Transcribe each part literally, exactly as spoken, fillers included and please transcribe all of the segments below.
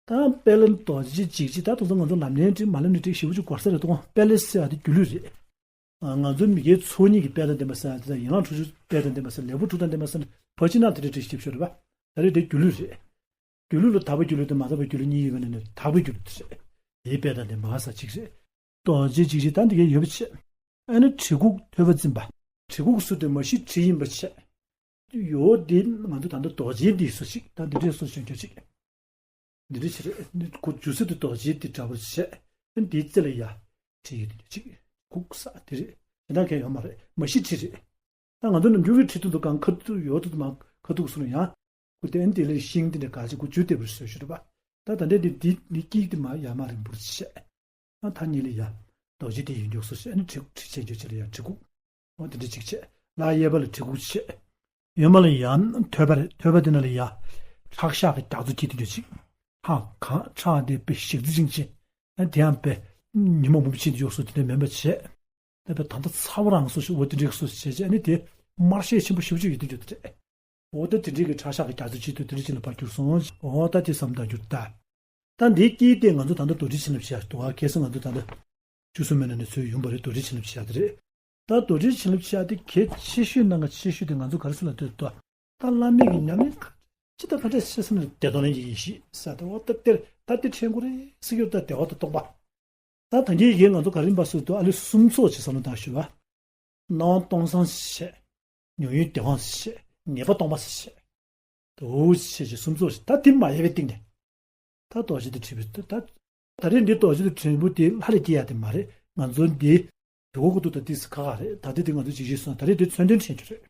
ད་དཔལ་ལྡན་རྡོ་རྗེ་འཇིགས་བྱེད། ད་དེ་ཚོ་ང་ཚོ་ལམ་ལྷོང་ཅིག་མ་ལྷོང་ཅིག་ཞེ་པོ་ཅིག་གོ་ས་རེད་དོ། དཔལ་ལྡན་ཟེར་བ་དེ་སྒྱུ་ལུས་རེད། ང་ཚོ་མི་སྐྱའི་ཚོགས་གཉིས་ཀྱི་དཔལ་དང་ལྡན་པ་ཟེར་ཡ་དེ་དང་། ཡན་ལག་དྲུག་ཅུ་དཔལ་དང་ལྡན་པ་ཟེར། ལེགས་པོ་དྲུག་དང་ལྡན་པ་ཟེར། ཕར་ཕྱིན་ནང་དེ་འདྲ་འགྲིག་ཞིབ་ཤོད་རེད་པ། ད་རེས་དེ་སྒྱུ་ལུས་རེད། སྒྱུ་ལུས་ལ་དག་པའི་སྒྱུ་ལུས་དང་མ་དག་པའི་སྒྱུ་ལུས་གཉིས་ཡོད་པ་ནས་ནི་དག་པའི་སྒྱུ་ལུས་དེ་རེད། དེའི་དཔལ་དང་ལྡན་པ་ཟེར་གཅིག་རེད། རྡོ་རྗེ་འཇིགས་བྱེད་ད་འདི་གའི་ཡོད་པ་བྱས། ཨ་ནི་གྲི་གུག་ཐོད་པ་འཛིན་པ། གྲི་གུག་སུ་དེ་མ་གཞི་གྲི་ཡིན་པ་བྱས། ཡོད་དེ་ང་ཚོ་ད་ལྟ་རྡོ་རྗེ་འདི་སུ་ཞིག་ད་འདི་འདྲའི་སུ་ཞིག་འགྱོ་ཅིག་འདི་འདྲ་ཞིག་རེད། འདི་ཁོ་རྒྱུ་ཚོད་དེ་རྡོ་རྗེ་འདི་འདྲ་པོ་བྱས། ཨ་ནི་འདིའི་རྩེ་ལ་ཡ་གྲི་ཡོད་དེ་འགྱོ་ཅིག་གུག་ས་དེ་རེད། གཞན་དག་གས་ཡོད་མ་རེད། མ་གཞི་གྲི་རེད། ད་ང་ཚོ་ནམ་རྒྱུན་གྱི་གྲི་དེ་ཚོ་གང་ཁ་ཐུག་ཡོད་དུ་མ་ཁ་ཐུག་སོང་ན་ཡང་། ཁོ་དེ་ཨན་དེ་ལས་ཤིང་དེ་འདྲ་ག་ཅིག་ཁོ་ཇུས་བདེ་པོར་བཟོས་ཤོར་བ། ད་ད་འདྲ་དེ་འདི་འདི་སྐྱིད་དེ་མ་ཡ་མ་རིང་པོར་བྱས། ཨ་ད་ཉིད་ལ་ཡ་རྡོ་རྗེ་དེ་ཡིན་འཇོག་སོ་ཞེས། ཨ་ནི་གྲི་གྲི་ཆེན་ཆོས་ཆེ་ལ་ཡ་གྲི་གུག་འོ་དེ་འདྲ་ཅིག་བྱས། ལག་གཡས་པ་ལ་གྲི་གུག་བྱས། གཡོན་མ་ལ་ཡ་ཐོད་པ་རེད། ཐོད་པ་དེ་ན་ལ་ཡ་ཁྲག་ཤ་གི་རྒྱ་མཚོ་འཁྱིལ་དེ་འདྲ་ཅིག་ཧ་གང་ཁྲག་དེ་དཔེ་ཞིག་རྩི་ཅིང་ཆེ། ཨ་དེ་ཡང་དཔེ་ཉི་མ་མུ་ཕྱིན་དེ་འཇོག་སོ་དེ་འདྲ་མེན་པ་བྱས། ད་དཔེ་ད་ལྟ་ཚ་བོ་རང་སོ་ཞིག་འོ་དེ་འདྲའི་སོ་ཞིག་བྱས་བྱས། ཨ་ནི་དེ་དམར་ཤས་ཆེན་པོ་ཞེ་པོ་ཅིག་ཡོད་དུ་འགྱུར་ཏེ། འོ་ད་དེ་འདྲའི་གི་ཁྲག་ཤ་གི་རྒྱ་མཚོ་ཆེ་དུ་དེ་འདྲ་ཅིག་ལ་ཕར་གྱུར་སོང་། འོ་ད་དེ་བསམ་དང་འགྱུར་ད། ད་འདིའི་དཀྱིལ་དེ་ང་ཚོ་ད་ལྟ་རྡོ་རྗེ་བྱིན་རླབས་ཆེ་ཡ་འདུག་ཨ། ཁ་སང་ང་ཚོ་ད་ལྟ་བཅུ་གསུམ་མའི་ནང་ནས་ཚུར་ཡོང་པ་རེད། རྡོ་རྗེ་བྱིན་རླབས་ཆེ་ཡ་དེ་རེད། ད་རྡོ་རྗེ་བྱིན་རླབས་ཆེ་ཡ་དེ་གལ་ཆེ་ཤོས་ནང་གི་ཆེ་ཤོས་དེ་ང་ཚོ་ག་རེ་ཟེར་ལབ་དུས་ད། ད་བླ་མེད་ཀྱི་ཉམས་ལེན་ཁ་ཅི་ད་ཁ་བྲལ་ཆེ་ས་ནས་བདེ་སྟོང་ལྷན་སྐྱེས་ཡེ་ཤེས་ཟེར་ཏེ། འོ་ད་དེར་ད་དེ་ཕྲན་བུ་རེ་སྲིད་གྱུར་ད་བདེ་བ་དང་སྟོང་པ། ད་ད་གིན་ཡི་གེ་ང་ཚོ་ག་རེ་ཡིན་པ་སོགས་དུ་ཨ་ལི་གསུམ་ཚོགས་ཅེས་བསམ་བློ་བཏང་ཞུ་བ། སྣང་བ་སྟོང་སང་ཞེས། མྱོང་ཡུལ་བདེ་བ་ཞེས། ངེས་པ་སྟོང་པ་ཞེས། དུ་ཞེས་ཀྱི་གསུམ་ཚོགས་ཤིག་ད་དེ་མ་ཡལ་བའི་སྟེང་ནས། ད་རྡོ་རྗེ་དེ་བྲིས་པའི་ད། ད་རེས་འདི་རྡོ་རྗེ་དེ་བྲིས་པོ་དེ་ལྷ་ལས་སྐྱེ་ཡ་དེ་མ་རེད། ང་ཚོ་འདི་དུ་གོ་གོ་ཏུ་ད་ཏིས་ཁ་ཁ་རེད། ད་དེ་དེ་ང་ཚོ་ཅིག་ཞིག་སོང་། ད་རེས་དེ་མཚོན་དོན་ཕྲན་གྱི་རེད།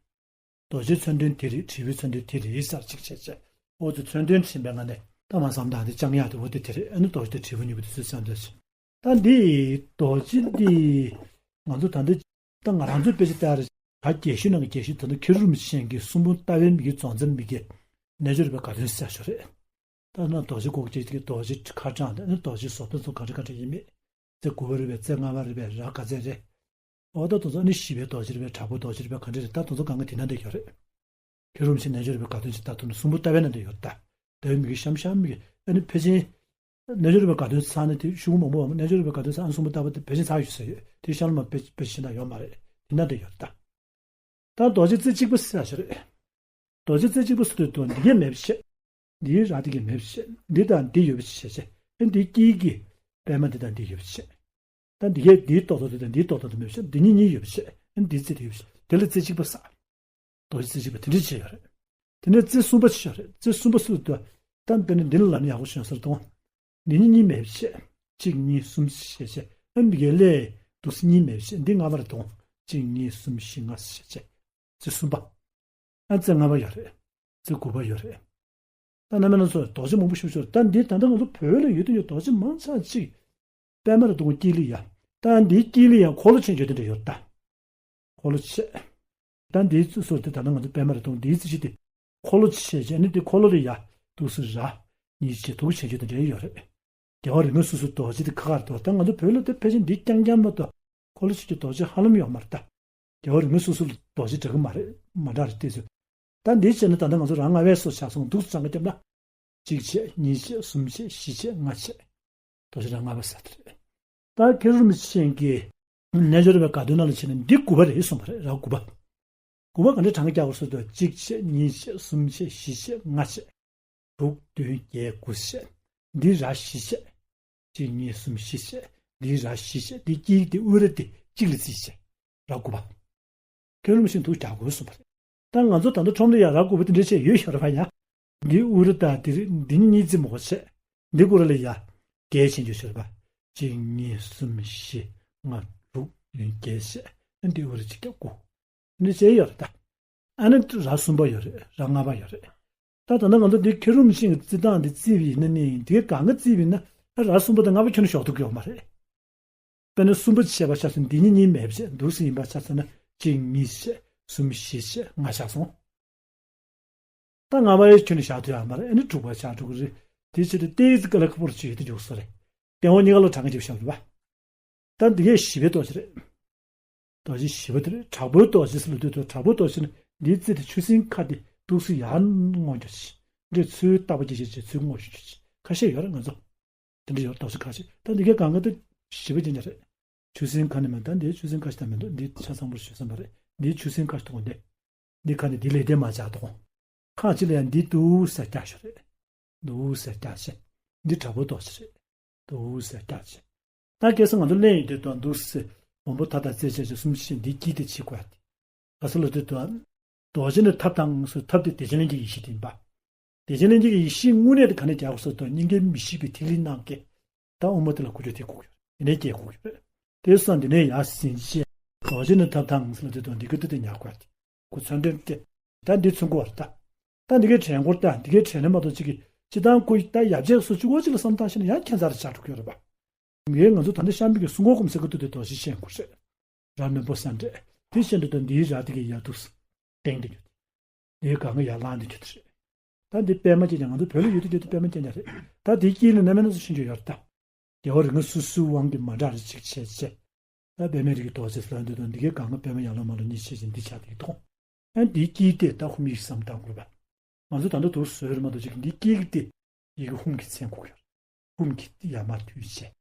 རྡོ་རྗེ་མཚོན་དོན་དེ་རེད། བྲིས་པའི་མཚོན་དོན་དེ་རེད་ཟེར་ཅིག་བྱས་བྱས། འོ་དེ་མཚོན་དོན་ཕྲན་པའི་ངང་ནས་ད་མ་བསམ་དང་དེ་ལྕང་ཡག་དེ་འོ་དེ་དེ་རེད། ཨ་ནི་རྡོ་རྗེ་དེ་བྲིས་པོ་གཉིས་པོ་དེ་ཚོའི་མཚོན་དོན་ཞིག་ད་འདི་རྡོ་རྗེ་འདི་ང་ཚོ་ད་འདི་ད་ང་རང་ཚོའི་དཔེ་ཆ་ལྟ་རེད། ད་རྒྱས་ཤོས་ནང་གི་རྒྱས་ཤོས་ད་ནི་མཁས་གྲུབ་རིན་པོ་ཆེ་མཆོག་གིས་གསུང་འབུམ་ལྟ་བའི་མི་གི་རྫོགས་འཛིན་མི་གི་རྣལ་འབྱོར་པའི་དགའ་སྟོན་ཟེར་ཞོ་རེད། ད་ནི་རྡོ་རྗེ་གོ་ཅིག་གི་རྡོ་རྗེ་ཁ་གྲངས་དེ་ནི་རྡོ་རྗེ་བཟོ་ལྟ་ཚོ་ག་འདྲ་ག་འདྲ་ཡིན་མེད། རྩེ་དགུ་པ་རེད་པས། རྩེ་ལྔ་པ་རེད་པས། ར་ག་ཚད་རེད། འོ་ད་དེ་ཚོ་ནི་བཞི་པའི་རྡོ་རྗེ་རེད་པས། དྲག་པོའི་རྡོ་རྗེ་རེད་པས། ག་འདྲ་རེད། ད་དེ་ཚོ་གང་ག་དེ་ན་འདྲ་ཡོད་རེད། མཁས་གྲུབ་རིན་པོ་ཆེ་རྣལ་འབྱོར་པའི་དགའ་སྟོན་ཅིག་ལྟ་ཐུབ་ན་གསུང་འབུམ་ལྟ་བའི་ནང་དུ་ཡོད་ད། དེ་མི་གི་ཤམ་ཤམ་མི་གི་ཨ་ནི་ཕལ་ཆེར་རྣལ་འབྱོར་པའི་དགའ་སྟོན་ཚང་ནི་དེ་ཤུགས་མང་པོ་བ་མ། རྣལ་འབྱོར་པའི་དགའ་སྟོན་ཚང་གསུང་འབུམ་ལྟ་བ་དེ་ཕལ་ཆེར་ཚང་ཡོད་ས་ཡོད་དེ། ཤམ་མ་ཕལ་ཕལ་ཆེར་ན་ཡོད་མ་རེད། དེ་ན་དེ་ཡོད་ད། ད་རྡོ་རྗེ་རྩེ་གཅིག་པ་ཟེར་ཞིག་རེད། རྡོ་རྗེ་རྩེ་གཅིག་པ་ཟེར་དུས་དོན་འདི་གས་མེད་པ་བཤད། འདིའི་ར་དེ་གས་མེད་པ་བཤད། འདི་དང་འདི་ཡོད་པ་བཤད་བཤད། ཨ་འདིའི་དཀྱིལ་གྱི་པད་མ་འདི་དང་འདི་ཡོད་པ་བཤད། ད་འདི་གས་འདིའི་ཏོག་ཏོག་དེ་དང་འདིའི་ཏོག་ཏོག་དེ་མེད་པ་བཤད། འདི་གཉིས་གཉིས་ཡོད་པ་བཤད། ཨ་འདིའི་རྩེ་དེ་ཡོད་པ་བཤད། དེ་ལ་རྩེ་གཅིག་པ་ཟེར། རྡོ་རྗེ་རྩེ་གཅིག་པ་དེ་འདྲ་བྱས་ཡོད་རེད། དེ་ནས་རྩེ་གསུམ་པ་བྱས་ཡོད་རེད། རྩེ་གསུམ་པ་སུ་དུ། ད་དཔེར་ན་འདི་ལ་ལབ་ན་ཡག་པོ་བྱུང་ཟེར་དང་། འདི་གཉིས་གཉིས་མེད་པ་བྱས། གཅིག་གཉིས་གསུམ་ཞེས་བྱས། ཨ་འདི་གའི་ལས་འདུག་སེ་གཉིས་མེད་པ་བྱས། འདི་ལྔ་པ་རེད་དང་། གཅིག་གཉིས་གསུམ་བཞི་ལྔ་ཞེས་བྱས། རྩེ་གསུམ་པ། ཨ་རྩེ་ལྔ་པ་ཡོད་རེད། རྩེ་དགུ་པ་ཡོད་རེད། ད་རྣམ་པ་སྣ་ཚོགས་རྡོ་རྗེ་མང་པོ་ཞིག་ཡོད། ད་འདི་ད་ལྟ་ང་ཚོ་བོད་ལ་ཡོད་དུ་ཡོད་རྡོ་རྗེ་མང་ཆ་གཅིག་པད་མ་རེད་དང་། དཀྱིལ་ལ་ཡ། ད་འདིའི་དཀྱིལ་ལ་ཡ་འཁོར་ལོ་ཆེན་པོ་དེ་འདྲ་ཡོད་ད། འཁོར་ལོ་ཆེ། ད་འདིའི་ཚུལ་སོགས་དེ་ད་ནང་ང་ཚོ་པད་མ་རེད་དང་འདིའི་རྩི་གཞི་དེ། འཁོར་ལོ་ཆེ་བྱས་ནི་དེ་འཁོར་ལོ་རེ་ཡ། འདུག་སེ་ར། གཉིས་བྱས་དུག་ཆེ་ཆེ་དེ་འདྲ་ཡོད་རེད། རྒྱལ་བ་རིགས་ལྔ་སོ་སོའི་རྡོ་རྗེ་དེ་ཁ་ཁར་འདུག་ད་ང་ཚོ་བོད་ལ་དེ་ཕལ་ཆེར་འདི་རྐྱང་རྐྱང་མ་གཏོགས། འཁོར་ལོ་ཆེ་ཆེ་རྡོ་རྗེ་ཧ་ལམ་ཡོད་མ་རེད་ད། རྒྱལ་བ་རིགས་ལྔ་སོ་སོའི་རྡོ་རྗེ་འདྲ་གི་མ་རེད། མ་འདྲ་རེད་དེ་ཚོ། ད་འདི་བྱས་ན་ད་ལྟ་ང་ཚོ་ར་ལྔ་པའི་སོ་ཆགས་སོང་འདུག་སེ་གྲངས་ཀ་བརྒྱབ་ན། གཅིག་བྱས། གཉིས་བྱས། གསུམ་བྱས། བཞི་བྱས། ལྔ་བྱས། རྡོ་རྗེ་ར་ལྔ་པ་ཟེར་དེ་རེད། ད་མཁས་གྲུབ་རིན་པོ་ཆེ་གིས་རྣལ་འབྱོར་པའི་དགའ་སྟོན་ནང་ལ་བྱས་ན་འདི་དགུ་པ་རེད་གསུངས་པ་རེད། ར་དགུ་པ། དགུ་པ་ག་འདྲའི་གྲངས་ཀ་རྒྱག་དགོས་ཟེར་དུས་གཅིག་བྱས། གཉིས་བྱས། གསུམ་བྱས། བཞི་བྱས། ལྔ་བྱས། དྲུག་བདུན་བརྒྱད་དགུ་བྱས། འདི་ར་བཞི་བྱས། གཅིག་གཉིས་གསུམ་བཞི་བྱས། འདི་ར་བཞི་བྱས། འདི་དཀྱིལ་འདི་དབུ་ར་འདི་གཅིག་ལ་རྩིས་བྱས། ར་དགུ་པ། མཁས་གྲུབ་རིན་པོ་ཆེས་འདུག་རྒྱག་དགོས་གསུངས་པ་རེད། ད་ང་ཚོ་ད་ལྟ་ཁྲོམ་ལ་ཡ་ར་དགུ་པ་དེ་འདྲ་བྱས་ཡོད་ཤོར་བ་ཡ། འདི་དབུ་ར་དང་འདི་རེད། འདི་གཉིས་གཉིས་རྩིས་མོ་བྱས། འདི་དགུ་ར་ལ་ཡ། བརྒྱད་ཕྱིན་རྒྱུ་ཤོར་བ། གཅིག་གཉིས་གསུམ་བཞི་ལྔ་དྲུག་བདུན་བརྒྱད་བྱས། འདི་དབུ་ར་གཅིག་བརྒྱ་དགུ། འདི་བྱས་ཡོད་རེད་ད། ཨ་ནི་ར་གསུམ་པ་ཡོད་རེད། ར་ལྔ་པ་ཡོད་རེད། ད་ད་ནང་ང་ཚོ་འདི་མཁས་གྲུབ་རིན་པོ་ཆེ་གི་རྩི་སྟངས་འདི་རྩིས་པ་ཡིན་ན་ནི་འདི་གང་ག་རྩིས་པ་ཡིན་ན་ར་གསུམ་པ་དང་ལྔ་པ་ཁྱོན་ནས་ཞོག་ཐུབ་ཀྱི་ཡོད་མ་རེད། དཔེར་ན་གསུམ་པ་བྱས་པ་ཆགས་སོང་། འདི་གཉིས་གཉིས་མེད་པ་བྱས་འདུག་སེ་ཡིན་པ་ཆགས་སོང་ན་གཅིག་གཉིས་བྱས། གསུམ་བཞི་བྱས། ལྔ་ཆགས་སོང་། ད་ལྔ་པ་ཡི་ཁྱོན་ནས་བཞག་ཐུབ་ཡག་མ་རེད། ཨ་ནི་དྲུག་པ་ཆགས་འགྲོ་གི་རེད། དེ་ཕྱིར་ཏེ་ཙི་ཀ་ལ་ཁ་པོར་ཆུ་ཡོད་དུ་འཇུག་སོ་རེད། སྟེང་འོག་གཉིས་ཀ་ལ་གྲངས་ཀ་ཅིག་བཞག་རེད་པ། ད་འདི་གས་བཞི་པའི་རྡོ་རྗེ་རེད། རྡོ་རྗེ་བཞི་པ་དེ་རེད། དྲག་པོའི་རྡོ་རྗེ་ཟེར་ལ་འདོད་དོ། དྲག་པོའི་རྡོ་རྗེ་ནི་འདིའི་རྩེ་དེ་ཆུ་སྲིན་ཁ་དེ་འདུག་སེ་ཡར་ངོ་རྒྱུ་ཅིག་འདྲེ་ཚུལ་བརྟག་པ་ཅིག་བྱེད་ཅིག་ཚུལ་ངོ་ཤུ་ཅིག་ཁ་ཤས་ཡོད་རེད་ང་ཚོ། དེ་འདྲ་ཡོད་རེད་རྡོ་རྗེ་ཁ་ཤས། ད་འདི་གའི་གང་ག་དེ་ཞིབ་པ་ཅན་ཅན་རེད། ཆུ་སྲིན་ཁ་ནས་མིན། ད་འདིའི་ཆུ་སྲིན་ཁ་ཤས་ད་མི་འདུག་འདི་ཆ་ཚང་པོར་ཞུ་བསམ་པ་རེད། འདིའི་ཆུ་སྲིན་ཁ་ཤས་དུ་འདི། འདི་ཁ་ནས་འདི་ལས་དེ་མ་བྱ་དོ། ཁ་ཅིག་ལ་ཡང་འདི་འདུག་སེ་རྒྱག་ཤོག་རེད། འདུག་སེ་རྒྱག་ཤེ། འདི་དྲག་པོ་འདུག་སེ་རེད། འདུག་སེ་རྒྱག་ཤེ། ད་ཁ་སང་ང་ཚོ་གླེང་ཡོད་དེ་དོན་འདུག་སེ། མང་པོ་ཐ་དང་རྩེ་བྱས་བྱས་གསུམ་ཅིག་འདི་དཀྱིལ་དེ་ཕྱེ་དགོས་ཏེ། ག་ས་ལ་དེ་དོན། རྡོ་རྗེ་ནི་ཐབས་དང་སོ་ཐབས་དེ་བདེ་ཆེན་ལྷན་སྐྱེས་ཀྱི་ཡེ་ཤེས་དེ་ཡིན་པ། བདེ་ཆེན་ལྷན་སྐྱེས་ཀྱི་ཡེ་ཤེས་དངོས་གནས་དེ་ག་ནས་རྒྱག་དགོས་སོ་དོན་སྙིང་གའི་མི་ཤིགས་པའི་ཐིག་ལེ་རྣམས་ཀྱིས། ད་དབུ་མ་དེ་ལ་ཁུ་ཆོ་དེ་ཁུག་ཡོད། དེ་ནས་སྐྱེ་ཁུག་ཡོད། དེ་སོང་འདི་ནས་ཡར་ཟིན་ཅེས། རྡོ་རྗེ་ནི་ཐབས་དང་ཟེར་ལ་དེ་དང་འདི་གི་དེ་དེ་ཉར་དགོས་ཏེ། ཁུ་ཚོན་འདྲེན་ཏེ། ད་འདི་ཚུན་དགོས་པར་ལྟ། ད་འདི་གའི་དྲན་སྐོར་ལྟ་འདི་གའི་དྲན་ནས་མ་གཏོགས་གཅིག་གིས་སྤྱི་བཏང་ཁོ་ད་ཡབ་རྗེས་སུ་གཅིག་པོ་གཅིག་ལ་བསམ་བཏང་ཤེས་ན་ཡང་ཁྱད་མཚར་ཆགས་འགྲོ་གི་ཡོད་རེད་པ། ངས་ང་ཚོ་ད་ལྟ་ཤམ་པའི་གི་སྲུང་འཁོར་སྒོམ་ཟེར་གི་འདུག་དེ་རྡོ་རྗེ་ཤེས་དགོས་རེད། ར་རྣོན་པོ་ས་འདྲེ། དེ་བཞིན་དུ་ད་འདིའི་ར་དེ་གི་ཡར་འདུག་སྟེང་དུ་གྱུར་ཏེ། འདི་གང་གི་ཡར་ལངས་ཏེ་གྱུར་ཏེ་རེད། ད་འདི་པད་མ་སྐྱེས་ཀྱང་ང་ཚོ་བོད་ལ་ཡོད་དུས་དེ་དུས་པད་མ་སྐྱེས་ཀྱང་རེད། ད་འདིའི་དཀྱིལ་ལ་གནམ་མེད་ས་མེད་ཤིན་ཏུ་ཡོད་རེད་ད། རྒྱལ་བ་རིགས་ལྔ་སོ་སོའི་དབང་གིས་མ་འདྲ་རེ་གཅིག་བྱས་བྱས། ད་པད་མའི་རིགས་ཀྱི་རྡོ་རྗེ་ལ་འདུག་དང་འདི་གའི་གང་གི་པད་མ་ཡར་ལོང་མར་ལོང་གཉིས་བྱས་ཀྱང་འདི་ཆགས་འདི་མཐོང་། ཨ་འདིའི་དཀྱིལ་དེ་ད་ཧུམ་ཡིག་བསམ་བཏང་དགོས་པ། ང་ཚོ་ད་ལྟ་དུ་བཟོས་རེད་མ་གཏོགས་ཅིག་འདི་དཀྱིལ་གྱི་དེ་ཡི་གེ་ཧུམ་གྱི་མཚན་གོ་གི་རེད། ཧུམ་གྱི་ཡར་མར་མཐུད་བྱས།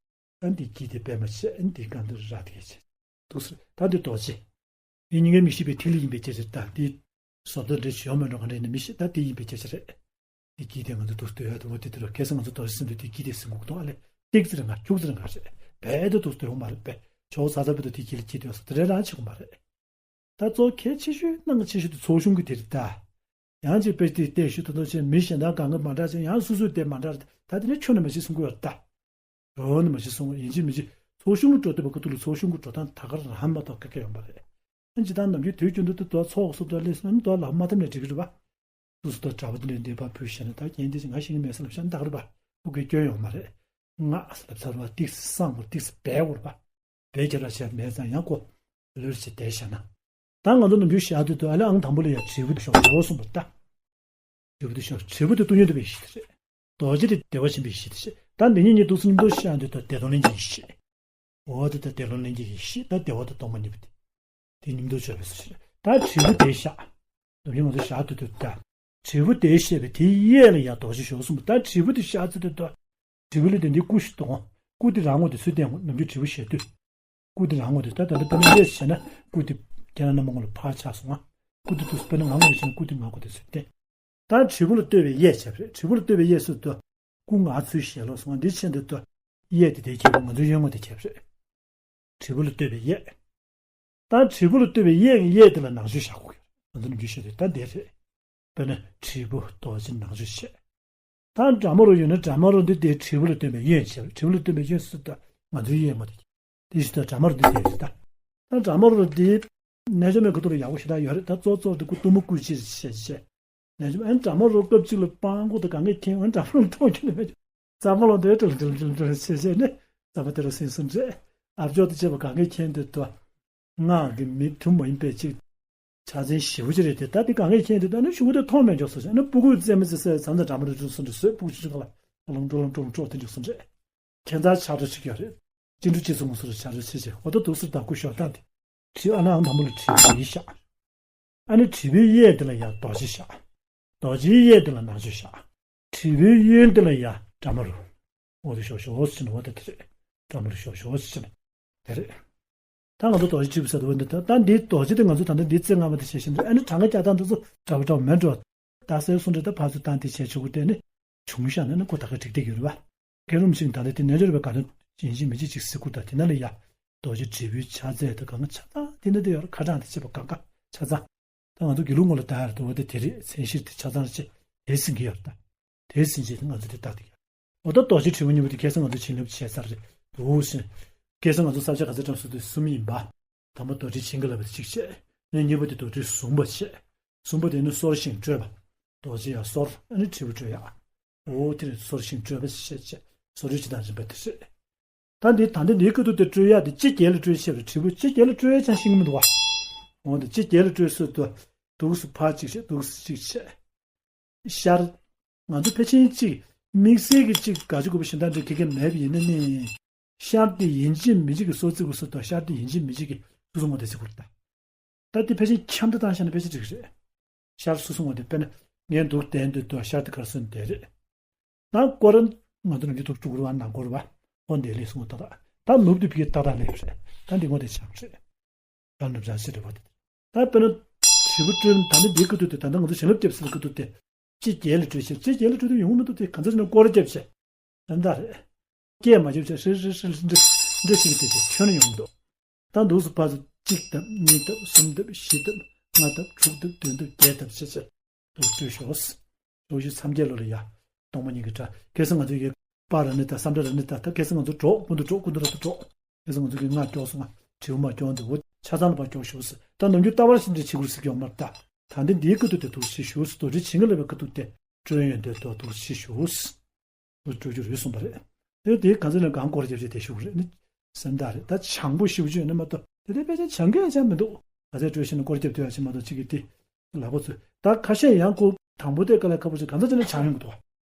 ཨ་འདི་དཀྱིལ་དེ་པད་མ་བྱས། ཨ་འདི་སྒང་དེ་ར་དེ་གས་བྱས། འདུག་སེ་ད་འདི་རྡོ་རྗེ། འདི་སྙིང་གའི་མི་ཤིགས་པའི་ཐིག་ལེ་ཡིན་པའི་ཕྱིར་ད་འདི། བཟོ་ལྟ་འདྲ་ཞིག་ཡོད་མེད་འགྲོ་ག་འདྲ་ཡིན་ན་མི་ཤེས། ད་འདི་ཡིན་པའི་ཕྱིར་རེད། འདི་དཀྱིལ་དེ་ང་ཚོ་འདུག་སེ་ཡར་དུ་འོ་དེ་དེ་ར་ཁ་སང་ང་ཚོ་རྡོ་རྗེ་སེམས་དཔའི་དེ་དཀྱིལ་དེ་ཟིན་གོ་གི་འདུག་ཨ་ལས་ཏིག་ཙི་རེ་ང་ཁྱུག་ཙི་རེ་ང་རེད། རྦད་དེ་འདུག་སེ་ཡོང་མ་རེད་པས། ཇོ་བོ་ཚ་ཚ་བོད་དུ་དེ་དཀྱིལ་ལ་སྐྱེས་དུས་སོ་དེ་རེ་རང་བྱེད་དགོས་མ་རེད། ད་གཙོ་གལ་ཆེ་ཤོས་གནད་འགག་ཆེ་ཤོས་དེ་ཚོགས་ཆུང་གི་དེ་རེད་ད། ཡང་ཅིག་དཔེ་དེ་བལྟས་ཞུ་ད་དོ་ཆེ་མི་གཞན་དག་གང་གི་མ་འདྲ་ཅན་ཡང་སོ་སོའི་དེ་མ་འདྲ་རེད། ད་དེ་ནས་ཁྱོན་ནས་མ་ཤེས་གསུང་གི་ཡོད་ད། རོ་ནས་མ་ཤེས་གསུང་ཡིན་གཅིག་མིན་གཅིག་ཚོགས་ཆུང་གི་འགྲོ་བསྡད་པ་ཁུ་ཐུག་ལ་ཚོགས་ཆུང་གི་འགྲོ་སྟངས་ད་ག་རང་མ་གཏོགས་ག་གེ་ཡོང་པ་རེད། ཨ་ཇི་ལྟར་ནམ་རྒྱུན་དུས་རྒྱུན་དུ་དུ་དོ་ཚོགས་སུ་དོ་ལས་སུ་ནམ་དོ་ལ་མ་ཐམ་ནས་འགྲིག་གི་རེད་པ། སུ་སུ་དོ་གྲྭ་པ་དེ་ལས་འདས་པ་བུ་ཞེ་ན་ད་རྒན་དེ་ཅི་ང་ཤེས་ཀྱི་མེད་ས་ལ་བཤད་ན་ད་ག་རེད་པ། ཕུག་གི་སྐྱོན་ཡོང་མ་རེད། ང་ལབ་ཚར་བ་ཏིག་སང་བར་ཏིག་སྦས་བར་པ། བས་ཁྱེད་ར་བྱས་མེད་ཙང་ཡང་ཁོ། ལོས་བྱས་བསྡད་བཞག་ན། ད་ང་ཚོ་ནམ་རྒྱུན་བཞག་དུས་དུ་ཨ་ལེ་ཨང་དང་པོ་ལ་ཡང་དྲིལ་བུ་དེ་ཤོག་ཡོག་གསུངས་པ་ལྟ། དྲིལ་བུ་དེ་ཤོག་དྲིལ་བུ་དེ་སྟོང་ཉིད་རྟོགས་པའི་ཡེ་ཤེས་དེ་རེད། རྡོ་རྗེ་དེ་བདེ་བ་ཆེན་པོའི་ཡེ་ཤེས་དེ་རེད། ད་འདི་གཉིས་གཉིས་འདུག་སེ་མཉམ་དུ་བཞག་དུས་དུ་བདེ་སྟོང་ལྷན་སྐྱེས་ཡེ་ཤེས། འོ་དེ་ལྟར་བདེ་སྟོང་ལྷན་སྐྱེས་ཀྱི་ཡེ་ཤེས་ད་བདེ་བ་དང་སྟོང་པ་ཉིད་པ་དེ། དེ་མཉམ་དུ་བྱས་པའི་ཚུལ་ཞིག་ད་དྲིལ་བུ་དེ་བཞག་ནམ་རྒྱུན་ང་ཚོ་བཞག་དུས་དུ་ད། དྲིལ་བུ་དེ་བཤད་པའི་དེའི་གཡས་ལ་ཡང་རྡོ་རྗེ་ཤོག་གསུངས་པ་ད་དྲིལ་བུ་དེ་བཞག་ཚུལ་དུ་ད། དྲིལ་བུ་ལ་དེ་འདི་སྐུ་ཞིག་གཏོང་། སྐུ་དེ་རང་ངོ་དེ་ཚུར་བསྟན་ནམ་རྒྱུན་དྲིལ་བུ་བཤད་དུས། སྐུ་དེ་རང་ངོ་དེ་ད་ད་ལྟ་དཔེར་ན་གཡས་བྱས་ན་སྐུ་དེ་ཁྱེད་རང་རྣམ་པ་ངོ་ལ་ཕར་ཆགས་སོང་ང་། སྐུ་དེ་དུས་སུ་དཔེར་ན་ང་ངོ་ལ་བྱས་ན་སྐུ་དེ་ང་ངོ་དེ་ཚུར་བསྟན། ད་དྲིལ་བུ་ལ་ལྟོས་པའི་གཡས་བྱས་པ་རེད། དྲིལ་བུ་ལ་ལྟོས་པའི་གཡས་སུ་དུ། སྐུ་ང་ཚུར་ཞལ་ལོག་སོང་ང་འདི་ཕྱིན་དུ་དུ། གཡས་དེ་དེ་ཁྱེད་པོ་ང་ཚོའི་གཡོན་ངོ་དེ་ཁྱེད་པ་རེད། དྲིལ་བུ་ལ་ལྟོས་པའི་གཡས། ད་དྲིལ་བུ་ལ་ལྟོས་པའི་གཡས་ཀྱི་གཡས་དེ་ལ་ནང་ཆོས་བཞག་དགོས་ཀྱི་རེད། ང་ཚོ་ནམ་རྒྱུན་བཤད་དུས་ད་འདི་རེད། དཔེར་ན་དྲིལ་བུ་རྡོ་རྗེ་ནང་ཆོས་བཤད། ད་དྲ་མ་རུ་ཡོད་ན་དྲ་མ་རུ་འདི་དེ་དྲིལ་བུ་ལ་ལྟོས་པའི་གཡོན་བྱས། དྲིལ་བུ་ལ་ལྟོས་པའི་གཡོན་སུ་ད་ང་ཚོའི་གཡས་མ་དེ། དེ་བཞིན་དུ་དྲ་མ་རུ་འདི་དེ་རེད་ད། ད་དྲ་མ་རུ་འདི་རྣལ་འབྱོར་མའི་ཁུ་ཐུག་ལ་ཡག་པོ་ཞེ་དྲག་ཡོད་རེད་ད། གཙོ་གཙོ་འདི་སྐུ་གཏུམ་མོ་སྐུ་ཅི་བྱས་བྱས། ལན་ཅུང་ཨན་དྲ་མ་རུ་སྐབས་གཅིག་ལ་སྤང་ཁོ་དང་གང་གས་མཁྱེན་ཨན་དྲ་མ་རུ་མཐོང་ཁྱོད་ནས་མེད། རྩ་མ་ལོ་འདོད་ཀྲིལ་ཀྲིལ་ཀྲིལ་ཀྲིལ་བྱེད་བྱེད་ནས་རྩ་མ་དེ་རུ་སིང་སིང་རེད། ཨབ་ཅོག་དེ་བྱེད་པ་གང་གས་མཁྱེན་དེ་དོ། ངག་གི་མི་དུ་མ་ཡིན་པའི་ཅིག་ཕྱག་མཚན་ཞེ་པོ་ཅིག་རེད་དེ་ད་དེ་གང་གས་མཁྱེན་དེ་ད་ནི་ཞུ་གུ་དེ་མཐོང་མེད་འཇོག་སོ་ཞེ་ན་སྤུ་གུ་རྩེ་མི་རྩེ་སའི་མཚམས་དང་དྲ་མ་རུ་ཀྲིལ་སུ་འདྲ་སོས་སྤུ་གུ་ཅི་ཅི་ག་ལ་ཀྲོ་ལོང་ཀྲོ་ལོང་ཀྲོ་ལོང་ཀྲོ་དེ་འཇོག་སོ་རེད། ཁྱད་མཚར་ཆགས་འགྲོ་ཅིག་ཡོད་རེད། ཅི་འདྲ་ཅི་སོང་སོ་རུ་ཆགས་འགྲོ་ཆེ་ཆེ་འོ་ད་འདུག་སུ་ད་སྐུ་ཞོག་ད་དེ། དྲིལ་ཨ་ན་ཨང་དང་པོ་ལ་དྲིལ་བུ་དེ་བཞག་ཨ་ནི་དྲིལ་བུའི་གཡས་དེ་ལ་ཡང་རྡོ་རྗེ་བཞག་རྡོ་རྗེའི་གཡས་དེ་ལ་ནང་ཆོས་བཞག་དྲིལ་བུའི་གཡོན་དེ་ལ་ཡང་དྲ་མ་རུ། འོ་དེ་ཤོག་ཤོག་ཟེར་ན་འོ་དེ་དེ་རེད། དྲ་མ་རུ་ཤོག་ཤོག་ཟེར་ན་དེ་རེད། ད་ང་ཚོ་རྡོ་རྗེ་དྲིལ་བུ་ཟེར་དུས་འོ་འདི་ད་ད་འདིའི་རྡོ་རྗེ་དེ་ང་ཚོ་ད་ལྟ་འདི་རྩེ་ལྔ་པ་དེ་བྱས་ཤིང་འདུག་ཨ་ནི་གྲངས་ཀ་རྒྱག་སྟངས་འདི་ཚོ་འདྲ་པོ་འདྲ་པོ་མེད་འགྲོ། རྡ་སའི་སུ་འདྲ་ད་ཕར་ཚུར་བཏང་དེ་བྱས་ཆོག་གི་དེ་ནི་བྱུང་བཞག་ན་ནི་ཁོ་ད་ག་འགྲིག་བསྡད་ཡོད་རེད་པ། སྐད་རུམ་ཞིག་ད་ལྟ་དེ་རྣལ་འབྱོར་པའི་ག་ནས་ཡིན་གཅིག་མིན་གཅིག་ཅིག་ཟེར་དགོས་ད་དེ་ན་ལ་ཡ། རྡོ་རྗེ་དྲིལ་བུའི་ཕྱག་རྫས་དང་གང་ག་ཆ་ཚང་དེ་ན་དེ་ཡོད་ཁ་གྲངས་དེ་བྱེད་པ་གང་ག་ཆ་ཚང་། ད་ང་ཚོ་དགེ་ལུགས་ངོ་ལ་ད་ཡར་དུ་འོ་དེ་དེ་རེད་མཚན་གཞིར་དེ་ཆ་ཚང་རེ་བྱེད་དེ་ཟིན་གྱི་ཡོད་ད། དེ་ཟིན་བྱེད་དེ་ང་ཚོ་དེ་ལྟ་དེ་ཡོད། འོ་ད་རྡོ་རྗེ་དྲིལ་བུ་གཉིས་པོ་དེ་ཁ་སང་ང་ཚོ་བྱིན་རླབས་བྱས་ཚར་རེད་འདུག་ཟིན། ཁ་སང་ང་ཚོ་ས་བཅད་ག་ཚོད་བཀྲམ་སོང་དུས་གསུམ་ཡིན་པ། དང་པོ་རྡོ་རྗེ་བྱིན་གྱིས་བརླབས་པ་དེ་གཅིག་བྱས། ཨ་ནི་གཉིས་པ་དེ་རྡོ་རྗེ་བཟུང་བ་བྱས། གསུམ་པ་དེ་ནི་གསོར་ཞིང་སྤྲོས་པ། རྡོ་རྗེ་ཡང་གསོར་ཨ་ནི་དྲིལ་བུ་སྤྲོས་ཡག་འོ་དེ་རེད་གསོར་ཞིང་སྤྲོས་པ་ཞེས་བྱས་གསོ་སྤྲོས་ཇི་ལྟར་འབྱིན་པ་དེ་རེད། ད་འདི་ད་འདི་འདིའི་སྐབས་དུ་དེ་སྤྲོས་ཡག་དེ་ཅི་རྒྱལ་ལ་སྤྲོས་ཤེས་པ་དྲིལ་བུ་ཅི་རྒྱལ་ལ་སྤྲོས་ཡག་ཅང་ཤེས་ཀྱི་མི་འདུག་བ། འོ་དེ་ཅི་རྒྱལ་ལ་སྤྲོས་སྲོལ་དུ། འདུག་སུ་ཕར་གཅིག་བྱས་འདུག་སུ་གཅིག་བྱས། ཤར། ང་ཚོ་ཕལ་ཆེར་གཅིག་དམིགས་བསལ་གྱི་གཅིག་དགའ་སྐྱོ་དགོས་པ་གཞན་དག་འདྲ་གི་གེ་མེད་པ་ཡིན་ན་ནི། ཤར་དེ་ཡིན་གཅིག་མིན་གཅིག་གི་སོ་བརྩི་དགོས་སོ་དང་ཤར་དེ་ཡིན་གཅིག་མིན་གཅིག་གི་སོ་སོ་ངོ་དེ་བརྩི་དགོས་རེད་ད། ད་དེ་ཕལ་ཆེར་འཁྱམ་དུ་བཏང་བཞག་ན་ཕལ་ཆེར་འགྲིག་རེད། ཤར་སོ་སོ་ངོ་དེ་དཔེར་ན་ངས་འདུག་བསྡད་འདུག་དུ་ཤར་དེ་གར་སོན་བསྡད་རེད། ད་སྐོར་ར་ ང་ཚོ་ནམ་རྒྱུན་ཐུག་དཀྲུག་རུ་བ་ནང་སྐོར་བ། ཨོ་འདས་ལས་སོང་ད་ད། ད་ནུབ་དེ་ཕི་ཏག་ཏག་ལས་རེད། ད་འདི་ངོ་དེ་ཆགས་རེད། ད་ནུབ་བྱ་ཞེས་རེད་བ་དེ། ད་དཔེར་ན་དྲིལ་བུ་བཀྲོལ་ད་ནི་འདིའི་ཁུ་ཐུག་དེ། ད་ནི་ང་ཚོ་བྱིན་རླབས་རྒྱབ་ཟེར་བའི་ཁུ་ཐུག་དེ། ཅི་རྒྱལ་ལ་སྤྲོད་ཤེས། ཅི་རྒྱལ་ལ་སྤྲོད་དུ་ཡོང་མི་འདུག་དེ། ག་ཚོད་ནས་སྐོར་རྒྱབ་ཤེས། ད་ད་རེད། སྐད་མ་བརྗོད་བྱས་ཧྲི་ཧྲི་ཧྲི་འདྲི་འདྲི་ཞིག་དེ་ཅི་ཁྱོན་ནས་ཡོང་མི་འདུག་ད་འདུག་སུ་ཕར་ཚུར་གཅིག་བཏབ། གཉིས་བཏབ། གསུམ་བཏབ། བཞི་བཏབ། ལྔ་བཏབ། དྲུག་བཏབ། བདུན་བཏབ། བརྒྱད་བཏབ་བྱས་བྱས། དུ་སྤྲོད་ཤོག་ཞོགས་ཞུ་མཚམས་བརྒྱད་ལོ་ལ་ཡ། གཏོང་མ་ཉིད་ཀྱི་གྲྭ། ཁ་སང་ང་ཚོ་ཡི་པར་ར་ནི་ད་བསམ་གྲྭ་ར་ནི་ད་ད། ཁ་སང་ང་ཚོ་འགྲོ་ཀུན་ཏུ་འགྲོ་ཀུན་ཏུ་ར་ཏུ་འགྲོ། ཁ་སང་ང་ཚོ་གི་ང་སྐྱོགས་སོང་ང་དྲིལ་བུ་མ་སྐྱོགས་འདི་འོ་ཆ་ཚང་ལ་པར་སྐྱོགས་ཤོག་ཟེར། ད་ནམ་རྒྱུན་ལྟ་བར་ཞིག་འདྲ་བྱེད་དགོས་ཟེར་གྱི་ཡོད་མ་རེད་ད། ད་འདི་འདིའི་ཀུན་ཏུ་དུ་ཞིག་ཞུ་ཟེར། རྡོ་རྗེ་འཆང་གི་ལ་བའི་ཀུན་ཏུ་དེ་སྤྲོད་ཡོན་དེ་དོ་དུ་ཞིག་ཞུ་ཟེར། སྤྲོད་རྒྱུ་རེད་གསུངས་པ་རེད། དེ་དེ་ག་ཚོད་ནས་གང་སྐོར་རྒྱབ་བྱས་དེ་ཞུ་གི་རེད་ནི། སེམས་ཐག་རེད། ད་བྱང་པོ་ཞེ་པོ་ཅིག་ཡོད་ན་མ་གཏོགས་དེ་དེ་དཔེ་ཆ་བྱང་གི་ཡང་ཆ་མི་འདུག་ག་ཚོད་སྤྲོད་ཤེས་ན་སྐོར་རྒྱབ་དུས་ཡང་ཆ་མ་གཏོགས་ཅིག་གི་དེ་ལག་པ་ཚོས། ད་ཁ་ཤས་ཡང་ཁོ་དང་པོ་དེ་དཀའ་ལས་ཁག་པོ་ཞིག་ག་ཚོད་ཅིག་ནས་བྱང་ཡོང་གི་འདུག་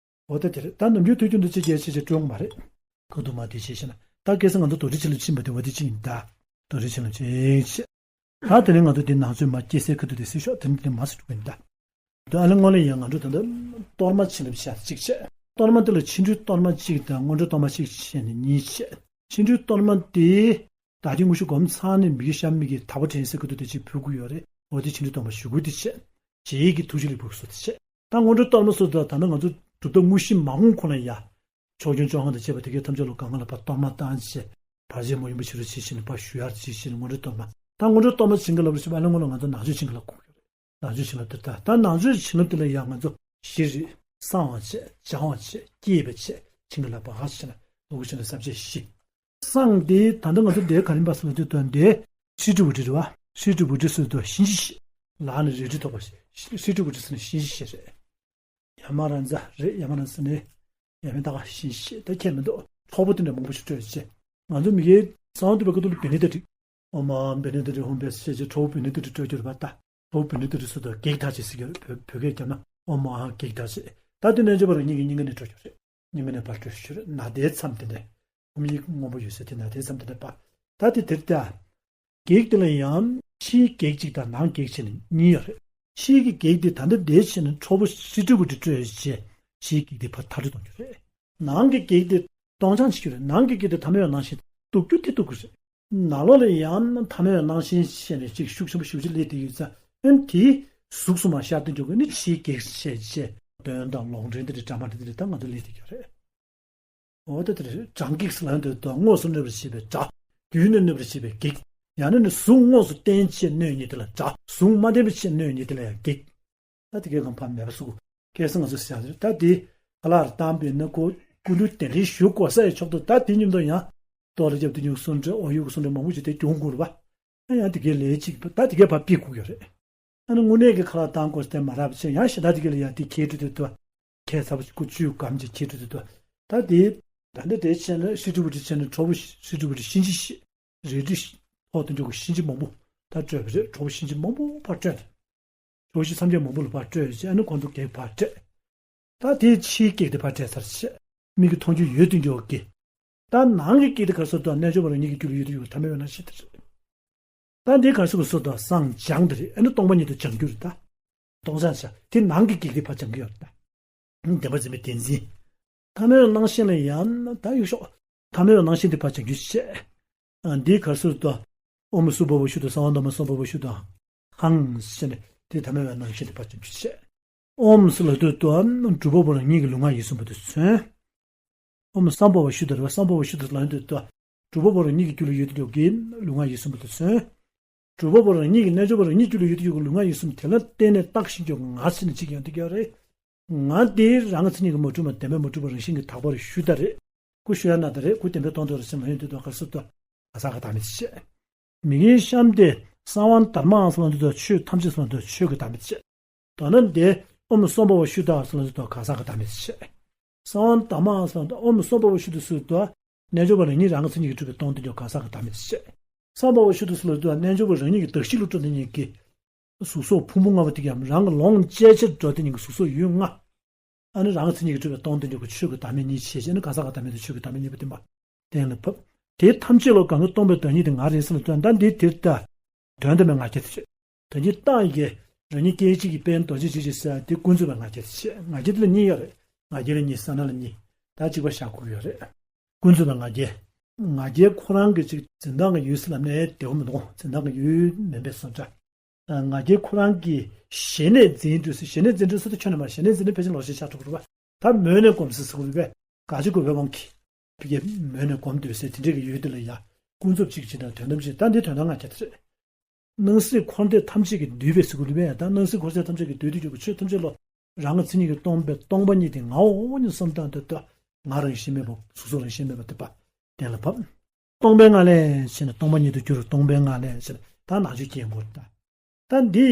འོ་ད་དེ་རེད། ད་ནམ་རྒྱུན་དུས་རྒྱུན་དུ་ཅི་བྱས་ཤེས་ཅིག་སྤྲོད་ཡོང་མ་རེད། ཁོ་དུ་མ་དེ་བྱས་ཤེས་ན། ད་ཁ་སང་ང་ཚོ་རྡོ་རྗེ་འཆང་ལ་ཕྱིན་པ་དེ་འོ་དེ་ཅིག་ཡིན་ད། རྡོ་རྗེ་འཆང་ལ་ཕྱིན་ཤེས། ད་དེ་ནས་ང་ཚོ་དེ་ནང་ཚོད་མ་སྐྱེ་སའི་ཁ་ཐུག་དེ་སྲིད་ཤོག་དེ་ནས་དེ་མ་སྲིད་འགྲོ་གི་ཡིན་ད། དོན་ཨ་ལེ་སྔོན་ལ་ཡང་ང་ཚོ་ད་ལྟ་གཏོར་མ་བྱིན་རླབས་བྱས་གཅིག་བྱས། གཏོར་མ་དེ་ལ་ཕྱི་འབྲུའི་གཏོར་མ་གཅིག་དང་སྔོན་འགྲོའི་གཏོར་མ་གཅིག་བྱས་ནས་གཉིས་བྱས། ཕྱི་འབྲུའི་གཏོར་མ་དེ་བདག་གི་དངོས་གཞི་སྒོམ་ཚར་ནས་མི་དགེ་བཤགས་མི་དགེ་དག་པ་དྲན་སའི་ཁ་ཐུག་དེ་གཅིག་ཕུལ་གྱི་ཡོད་རེད། འོ་དེ་ཕྱི་འབྲུའི་གཏོར་མ་ཞུ་དགོས་དེ་བྱས། རྗེ་ཡི་གི་ཐུགས་རྗེ་ལེགས་འབུལ་སོགས་དེ་བྱས། ད་སྔོན་འགྲོའི་གཏོར་མ་སོགས་དང་ད་ནི་ང་ཚོ་གྲུབ་མཐའ་དངོས་གཞི་མ་འོངས་ཁོ་ན་ཡ། ཕྱོགས་སྐྱོང་བཅོམ་ལྡན་འདས་བྱས་པ་དེ་གའི་ཐམས་ཅད་ལ་གང་ག་ལ་ཕར་གཏོར་མ་བཏང་བྱས། བར་ཆད་མ་ཡིན་པ་ཕྱི་རུ་ཕྱི་ཕྱིན་ཕར་ཞུ་ཡར་ཕྱི་ཕྱིན་སྔོན་འགྲོའི་གཏོར་མ། ད་སྔོན་འགྲོའི་གཏོར་མ་བྱིན་གྱི་ལབ་རེ་བྱེད་པ་ཨ་ནི་སྔོན་ལ་ང་ཚོ་ནང་ཆོས་བྱིན་གྱི་ལབ་དགོས་ཀྱི་རེད། ནང་ཆོས་བྱིན་གྱི་ལབ་དེ་ད་ད་ནང་ཆོས་བྱིན་གྱི་ལབ་དེ་ལ་ཡང་ང་ཚོ་བཞི་རེད། བསང་བ་བྱས། སྦྱང་བ་བྱས། བསྐྱེད་པ་བྱས། བྱིན་གྱི་ལབ་པ་ཧ་ཞེ་ན་ལོ་གུ་ཆེན་ལ་ས་བཅད་བཞི། བསང་དེ་ད་ལྟ་ང་ཚོ་འདིའི་ག་རིམ་པ་སོགས་ལ་དུས་དོན་དེ་ཧྲིལ་ཏྲི་བུ་ཏྲི་རེད་བ། ཧྲིལ་ཏྲི་བུ་ཏྲི་སོགས་དུ་གཤིན་རྗེ་ཞེས། ལ་ནི་རལ་གྲི་ཐོགས་པ་ཞེས། ཧྲིལ་ཏྲི་བུ་ཏྲི་ཟེར་ན་གཤིན་རྗེ་ཞེས་རེད། ཡ་མ་ར་ཛ་རེད། ཡ་མ་ར་ཛ་ནི་ཡ་མའི་རྟགས་གཤིན་རྗེ་ཞེས་ད་ཁྱད་མི་འདུག་ཁྲོ་བོ་དེ་འདྲ་མང་པོ་ཞིག་སྤྲོད་ཅེས། ང་ཚོ་མི་སྐྱའི་གསང་བ་འདུས་པའི་ཁ་ཐུག་ལ་བི་ནི་ཏ་ཏི། ཨོ་མ་བི་ནི་ཏ་ཏི་ཧོམ་པས་ཞེས་བྱས་ཁྲོ་བོ་བི་ནི་ཏ་ཏི་སྤྲོད་རྒྱུ་རེད་པ་ད། ཁྲོ་བོ་བི་ནི་ཏ་ཏི་སོགས་དུ་བགེགས་དག་ཅེས་ཟེར་གྱི་རེད། བོད་བོད་སྐད་རྒྱབ་ན་ཨོ་མ་བགེགས་དག་ཅེས། ད་དེ་རྣལ་འབྱོར་པ་རང་ཉིད་ཀྱི་སྙིང་ག་ནས་སྤྲོད་རྒྱུ་རེད། སྙིང་ག་ནས་ཕར་སྤྲོད་ཤོད་རེད། ན་དེའི་མཚམས་དེ་ནས་ཧོམ་ཡིག་སྔོན་པོ་ཡོད་ས་དེ་ན་དེའི་མཚམས་དེ་ནས་ཕར། ད་དེ་དེར་ལྟ། བགེགས་དེ་ལ་ཡང་ཕྱིའི་བགེགས་གཅིག་དང་ནང་བགེགས་བྱས་ནས་གཉིས་ཡོད་རེད། ཕྱིའི་གི་བགེགས་དེ་ད་ལྟ་འདས་ཕྱིན་ནས་ཁྲོ་བོ་ཧྲིལ་ཏྲི་བུ་ཏྲི་སྤྲོད་བྱས། ཕྱིའི་བགེགས་དེ་ཕར་མཐར་སྐྲོད་གཏོང་རྒྱུ་རེད། ནང་གི་བགེགས་དེ་གཏོང་སྦྱང་བྱེད་རྒྱུ་རེད། ནང་གི་བགེགས་དེ་ཐ་མལ་པའི་སྣང་ཤས་གཏུབ་རྒྱུ་དེ་གཏུབ་དགོས་རེད། ནང་ལོགས་ལ་ཡང་ཐ་མལ་པའི་སྣང་ཤས་བྱས་ནས་ཅིག་ཤུགས་ཆེན་པོ་ཞེ་པོ་ཅིག་སླེབས་བསྡད་ཡོད་ཙང་ཨ་ནི་དེའི་གཟུགས་སུ་མར་ཤར་དུ་འཇུག་གི་ནི་ཕྱིའི་བགེགས་བྱས་བྱས་གདོན་དང་ལོག་འདྲེན་དེ་འདྲ་དྲ་མ་འདྲ་དེ་འདྲ་ད་ང་ཚོ་སླེབས་བསྡད་ཡོད་རེད། འོ་ད་དེ་རེད། དྲང་བགེགས་ལ་འདོད་དོ་དངོས་སུ་གནོད་པར་བྱེད་པའི་དགྲ། བརྒྱུད་ནས་གནོད་པར་བྱེད་པའི་བགེགས། ཡང་ན་ནི་གཟུགས་དངོས་སུ་བསྟན་བྱས་གནོད་མཁན་དེ་ལ་དགྲ། གཟུགས་མ་བསྟན་པ་བྱས་གནོད་མཁན་དེ་ལ་ཡང་བགེགས། ད་དེ་གའི་གང་ཕར་མེད་པ་སུ། ཁ་སང་ང་ཚོ་ཟེར་ཡག་དེ་རེད། ད་དེ་ཁ་ལག་བཏང་པས་ན་ཁོ་སྐུ་མདུན་གདན་འདྲེན་ཞུ་དགོས་ས་ཡི་ཕྱོགས་སུ་ད་དེ་མཉམ་དུ་ཡང་ཏོག་ལ་རྒྱབ་དེ་ཉུང་གསུང་འདྲ་ཨོ་ཡུག་གསུང་འདྲ་མང་པོ་ཞིག་དེ་གྱོང་དགོས་རེད་པ། ཡང་དེ་གའི་ལས་གཅིག་ད་དེ་གའི་ཕར་ཕུད་དགོས་ཀྱི་རེད། ཨ་ནི་དངོས་གནས་ཀྱི་ཁ་ལག་བཏང་དགོས་ཏེ་མ་རག་པ་བྱས་ཡང་ཞེ་དྲག་དེ་ག་ལ་ཡ་དེ་ཁྱེད་དྲི་དུ་དུ། ཁྱེད་ཚ་པོ་ཀུ་ཅུ་གམ་གྱི་ཁྱེད་དྲི་དུ་དུ། ད་དེ། ད་འདི་དེ་བྱས་ན་ཧྲི་ཀྲི་བུ་ཏྲི་བྱས་ན་ཁྲོ་བོ་ཧྲི་ཀྲི་བུ་ཏྲི་གཤིན་རྗེ་ཞེས་རལ་གྲི་ཐོག་ཏུ་འཇུག་གི་གཤིན་རྗེ་མང་པོ་ད་སྤྲོད་པ་རེད། ཁྲོ་བོ་གཤིན་རྗེ་མང་པོ་ཕར་སྤྲོད། ཁྲོ་བོ་གཤིན་མཚམས་བརྒྱད་མང་པོ་ལ་ཕར་སྤྲོད་བྱས་ཨ་ནི་ཁོང་ཚོ་བགེགས་ཕར་བསྐྲད། ད་དེའི་ཕྱིའི་བགེགས་དེ་ཕར་བསྐྲད་ཚར་བྱས། མིག་གིས་མཐོང་རྒྱུ་ཡོད་དུ་འཇོག་གི། ད་ནང་གི་བགེགས་དེ་ག་སོ་དང་རྣལ་འབྱོར་པ་རང་ཉིད་ཀྱི་རྒྱུད་ལ་ཡོད་དུ་ཡོད་ཐ་མལ་པའི་སྣང་ཤས་དེ་རེད། ད་འདི་ག་སོ་ག་སོ་དང་བསང་སྦྱང་དེ་རེད། ཨ་ནི་སྟོང་པ་ཉིད་དུ་སྦྱང་རྒྱུ་རེད་ད། སྟོང་སྦྱང་བྱ་དེ་ནང་གི་བགེགས་དེ་ཕར་སྦྱང་གི་ཡོད་རེད་ད། བདེན་པ་འཛིན་པའི་བདེན་འཛིན། ཐ་མལ་པའི་སྣང་ཤས་ལ་ཡང་ད་གཡུག་ཤོག་ཐ་མལ་པའི་སྣང་ཤས་དེ་ཕར་སྦྱང་རྒྱུ་བྱས། ཨ་འདི་ག་སོ་དང་། ཨོཾ་སྭ་བྷཱ་ཝ་ཤུདྡྷ་སརྦ་ཛྙཱ་ན་སྭ་བྷཱ་ཝ་ཤུདྡྷ། ཧཾ་ཟེར་ནས་དེ་ཐ་མལ་པའི་སྣང་ཤས་དེ་ཕར་སྦྱང་རྒྱུ་བྱས། ཨོཾ་ཟེར་ལབ་དུས་དུ་སྒྲུབ་པ་པོ་རང་ཉིད་ཀྱི་ལུས་ངག་ཡིད་གསུམ་པོ་དེ་མཚོན། ཨོཾ་སྭ་བྷཱ་ཝ་ཤུདྡྷ་རེད་བ། སྭ་བྷཱ་ཝ་ཤུདྡྷ་ལབ་དུས་དུ་སྒྲུབ་པ་པོ་རང་ཉིད་ཀྱི་རྒྱུད་ལ་ཡོད་དུ་འཇོག་གི་ལུས་ངག་ཡིད་གསུམ་པོ་དེ་མཚོན། སྒྲུབ་པ་པོ་རང་ཉིད་ཀྱི་རྣལ་འབྱོར་པ་རང་ཉིད་རྒྱུད་ལ་ཡོད་དུ་འཇོག་གི་ལུས་ངག་ཡིད་གསུམ་དེ་ལ་བརྟེན་ནས་བརྟགས་ཤིང་འཇོག་ང་ཟེར་ནས་གཅིག་ཡོང་དུ་འཇོག་རེད། ང་དེ་རང་མཚན་ཉིད་ཀྱིས་མ་གྲུབ་པ་བདེན་པས་མ་གྲུབ་པ་རང་བཞིན་གྱིས་དག་པར་ཞུ་ད་རེད། ཁོ་ཞུ་ཡ་ན་ད་རེད། ཁོ་བདེན་པས་སྟོང་ཐོག་རེད་ཟེར་མ་ཡོང་དུས་དུ་ག་སུ་དུ་ག་ས་ག་བདག་མེད་བྱེད། མི་དགེ་བཤམས་ཏེ་གསང་བ་དར་མ་ཨང་སང་དུ་ཆོས་ཐམས་ཅད་སང་དུ་ཆོས་ཀྱི་བདག་མེད་བྱེད། དོན་ན་འདི་ཨོཾ་སྭ་བྷཱ་ཝ་ཤུདྡྷ་ཟེར་ལ་ཟེར་དོ་ག་ས་ག་བདག་མེད་ཟེར་བཤད། གསང་བ་དར་མ་ཟེར་ལ་ཟེར་དོ་ཨོཾ་སྭ་བྷཱ་ཝ་ཤུདྡྷ་ཟེར་དོ། རྣལ་འབྱོར་པ་རང་ཉིད་རང་གི་མཚན་ཉིད་ཀྱིས་གྲུབ་པའི་སྟོང་དེ་ཉིད་ག་ས་ག་བདག་མེད་ཟེར་བཤད། སྭ་བྷཱ་ཝ་ཤུདྡྷ་ཟེར་ལ་ཟེར་དོ་རྣལ་འབྱོར་པ་རང་ཉིད་ཀྱི་བདག་གཤིས་ལ་གྲུབ་པའི་ཉིད་ཀྱི། གཟུགས་སོགས་ཕུང་པོ་ལྔ་པོ་དེ་ཀྱང་རང་གི་ལོངས་སྤྱད་ཕྱིར་འགྲོ་དེ་ཉིད་ཀྱི་གཟུགས་སོགས་ཡུལ་ལྔ། ཨ་ནི་རང་གི་མཚན་ཉིད་ཀྱིས་གྲུབ་པའི་སྟོང་དེ་ཉིད་ཀྱི་ཆོས་ཀྱི་བདག་མེད་གཉིས་ཕྱེ་བྱས་ནས་ག་ས་ག་བདག་མེད་དང་ཆོས་ཀྱི་བདག་མེད་གཉིས་པོ་དེ་མ་གཏན་ལ་ཕབ། དེ་ཐམས་ཅད་ལ་གང་གིས་སྟོང་པའི་བདག་ཉིད་དེ་ང་རེད་ཟེར་ལ་དོན་དག་འདི་དེར་ལྟ། དོན་དམ་པའི་ང་རྒྱལ་དེ་བྱེད། དོན་གྱི་རྟགས་ཀྱི་རང་ཉིད་སྐད་ཅིག་གིས་དཔལ་རྡོ་རྗེ་འཇིགས་བྱེད་ཟེར་དེ་ཀུན་རྫོབ་པའི་ང་རྒྱལ་དེ་བྱེད། ང་རྒྱལ་དེ་ལ་གཉིས་ཡོད་རེད། ང་རྒྱལ་ལ་གཉིས་ས་ན་ལ་གཉིས། ད་གཅིག་པ་བཞག་དགོས་ཀྱི་ཡོད་རེད། ཀུན་རྫོབ་པའི་ང་རྒྱལ། ང་རྒྱལ་ཁོ་རང་གི་ཅིག་འཛིན་སྟངས་ཀྱི་ཡུལ་ཟེར་ལབ་ནའི་བདེ་པོ་མི་འདུག་འཛིན་སྟངས་ཀྱི་ཡུལ་མིན་པའི་བཟོ་འདྲ། ང་རྒྱལ་ཁོ་རང་གི་ཞེན་ནས་འཛིན་འགྲོ་ཟེར། ཞེན་ནས་འཛིན་འགྲོ་ཟེར་དུས་ཁྱོན་ནས་མ་ཞེན་ནས་འཛིན་ནས་ཕལ་ཆེར་ལོག་ཤེས་ཆགས་འགྲོ་གི་རེད་པ། ད་མོས་ནས་སྒོམ་ཟེར་ཟེར་གི་རེད་པས། དགག་བྱ་དགོས་པའི་དབང་གིས། ཕ་གིར་མོས་ནས་སྒོམ་སྡོད་ཟེར་དེ་འདྲའི་གི་ཡུལ་དེ་ལ་ཡ། ཀུན་རྫོབ་ཅིག་ཅིག་དང་དོན་དམ་ཅིག་ད་འདི་དོན་དམ་ང་རྒྱལ་དེ་རེད། སྣང་སྲིད་འཁོར་འདས་ཐམས་ཅད་ཀྱིས་བསྡུས་པའི་ཟེར་གི་རེད་པས། ད་སྣང་སྲིད་འཁོར་འདས་ཐམས་ཅད་ཀྱིས་བསྡུས་ཏེ་གྱུར་པའི་ཆོས་ཐམས་ཅད་ལ་རང་གི་མཚན་ཉིད་ཀྱིས་སྟོང་པའི་སྟོང་པ་ཉིད་དེ་ངའོ་སྙམ་བསམ་བཏང་སྟེ་ད་ང་རང་བཞིན་མེད་པ་གཟུགས་སོགས་རང་བཞིན་མེད་པ་དེ་པ་གཏན་ལ་ཕབ། སྟོང་པའི་ངང་ལས་ཕྱིན་ནས་སྟོང་པ་ཉིད་དུ་གྱུར། སྟོང་པའི་ངང་ལས་ཕྱིན་ནས་ད་ནང་ཆོས་སྐྱེ་དགོས་ད། ད་འདི།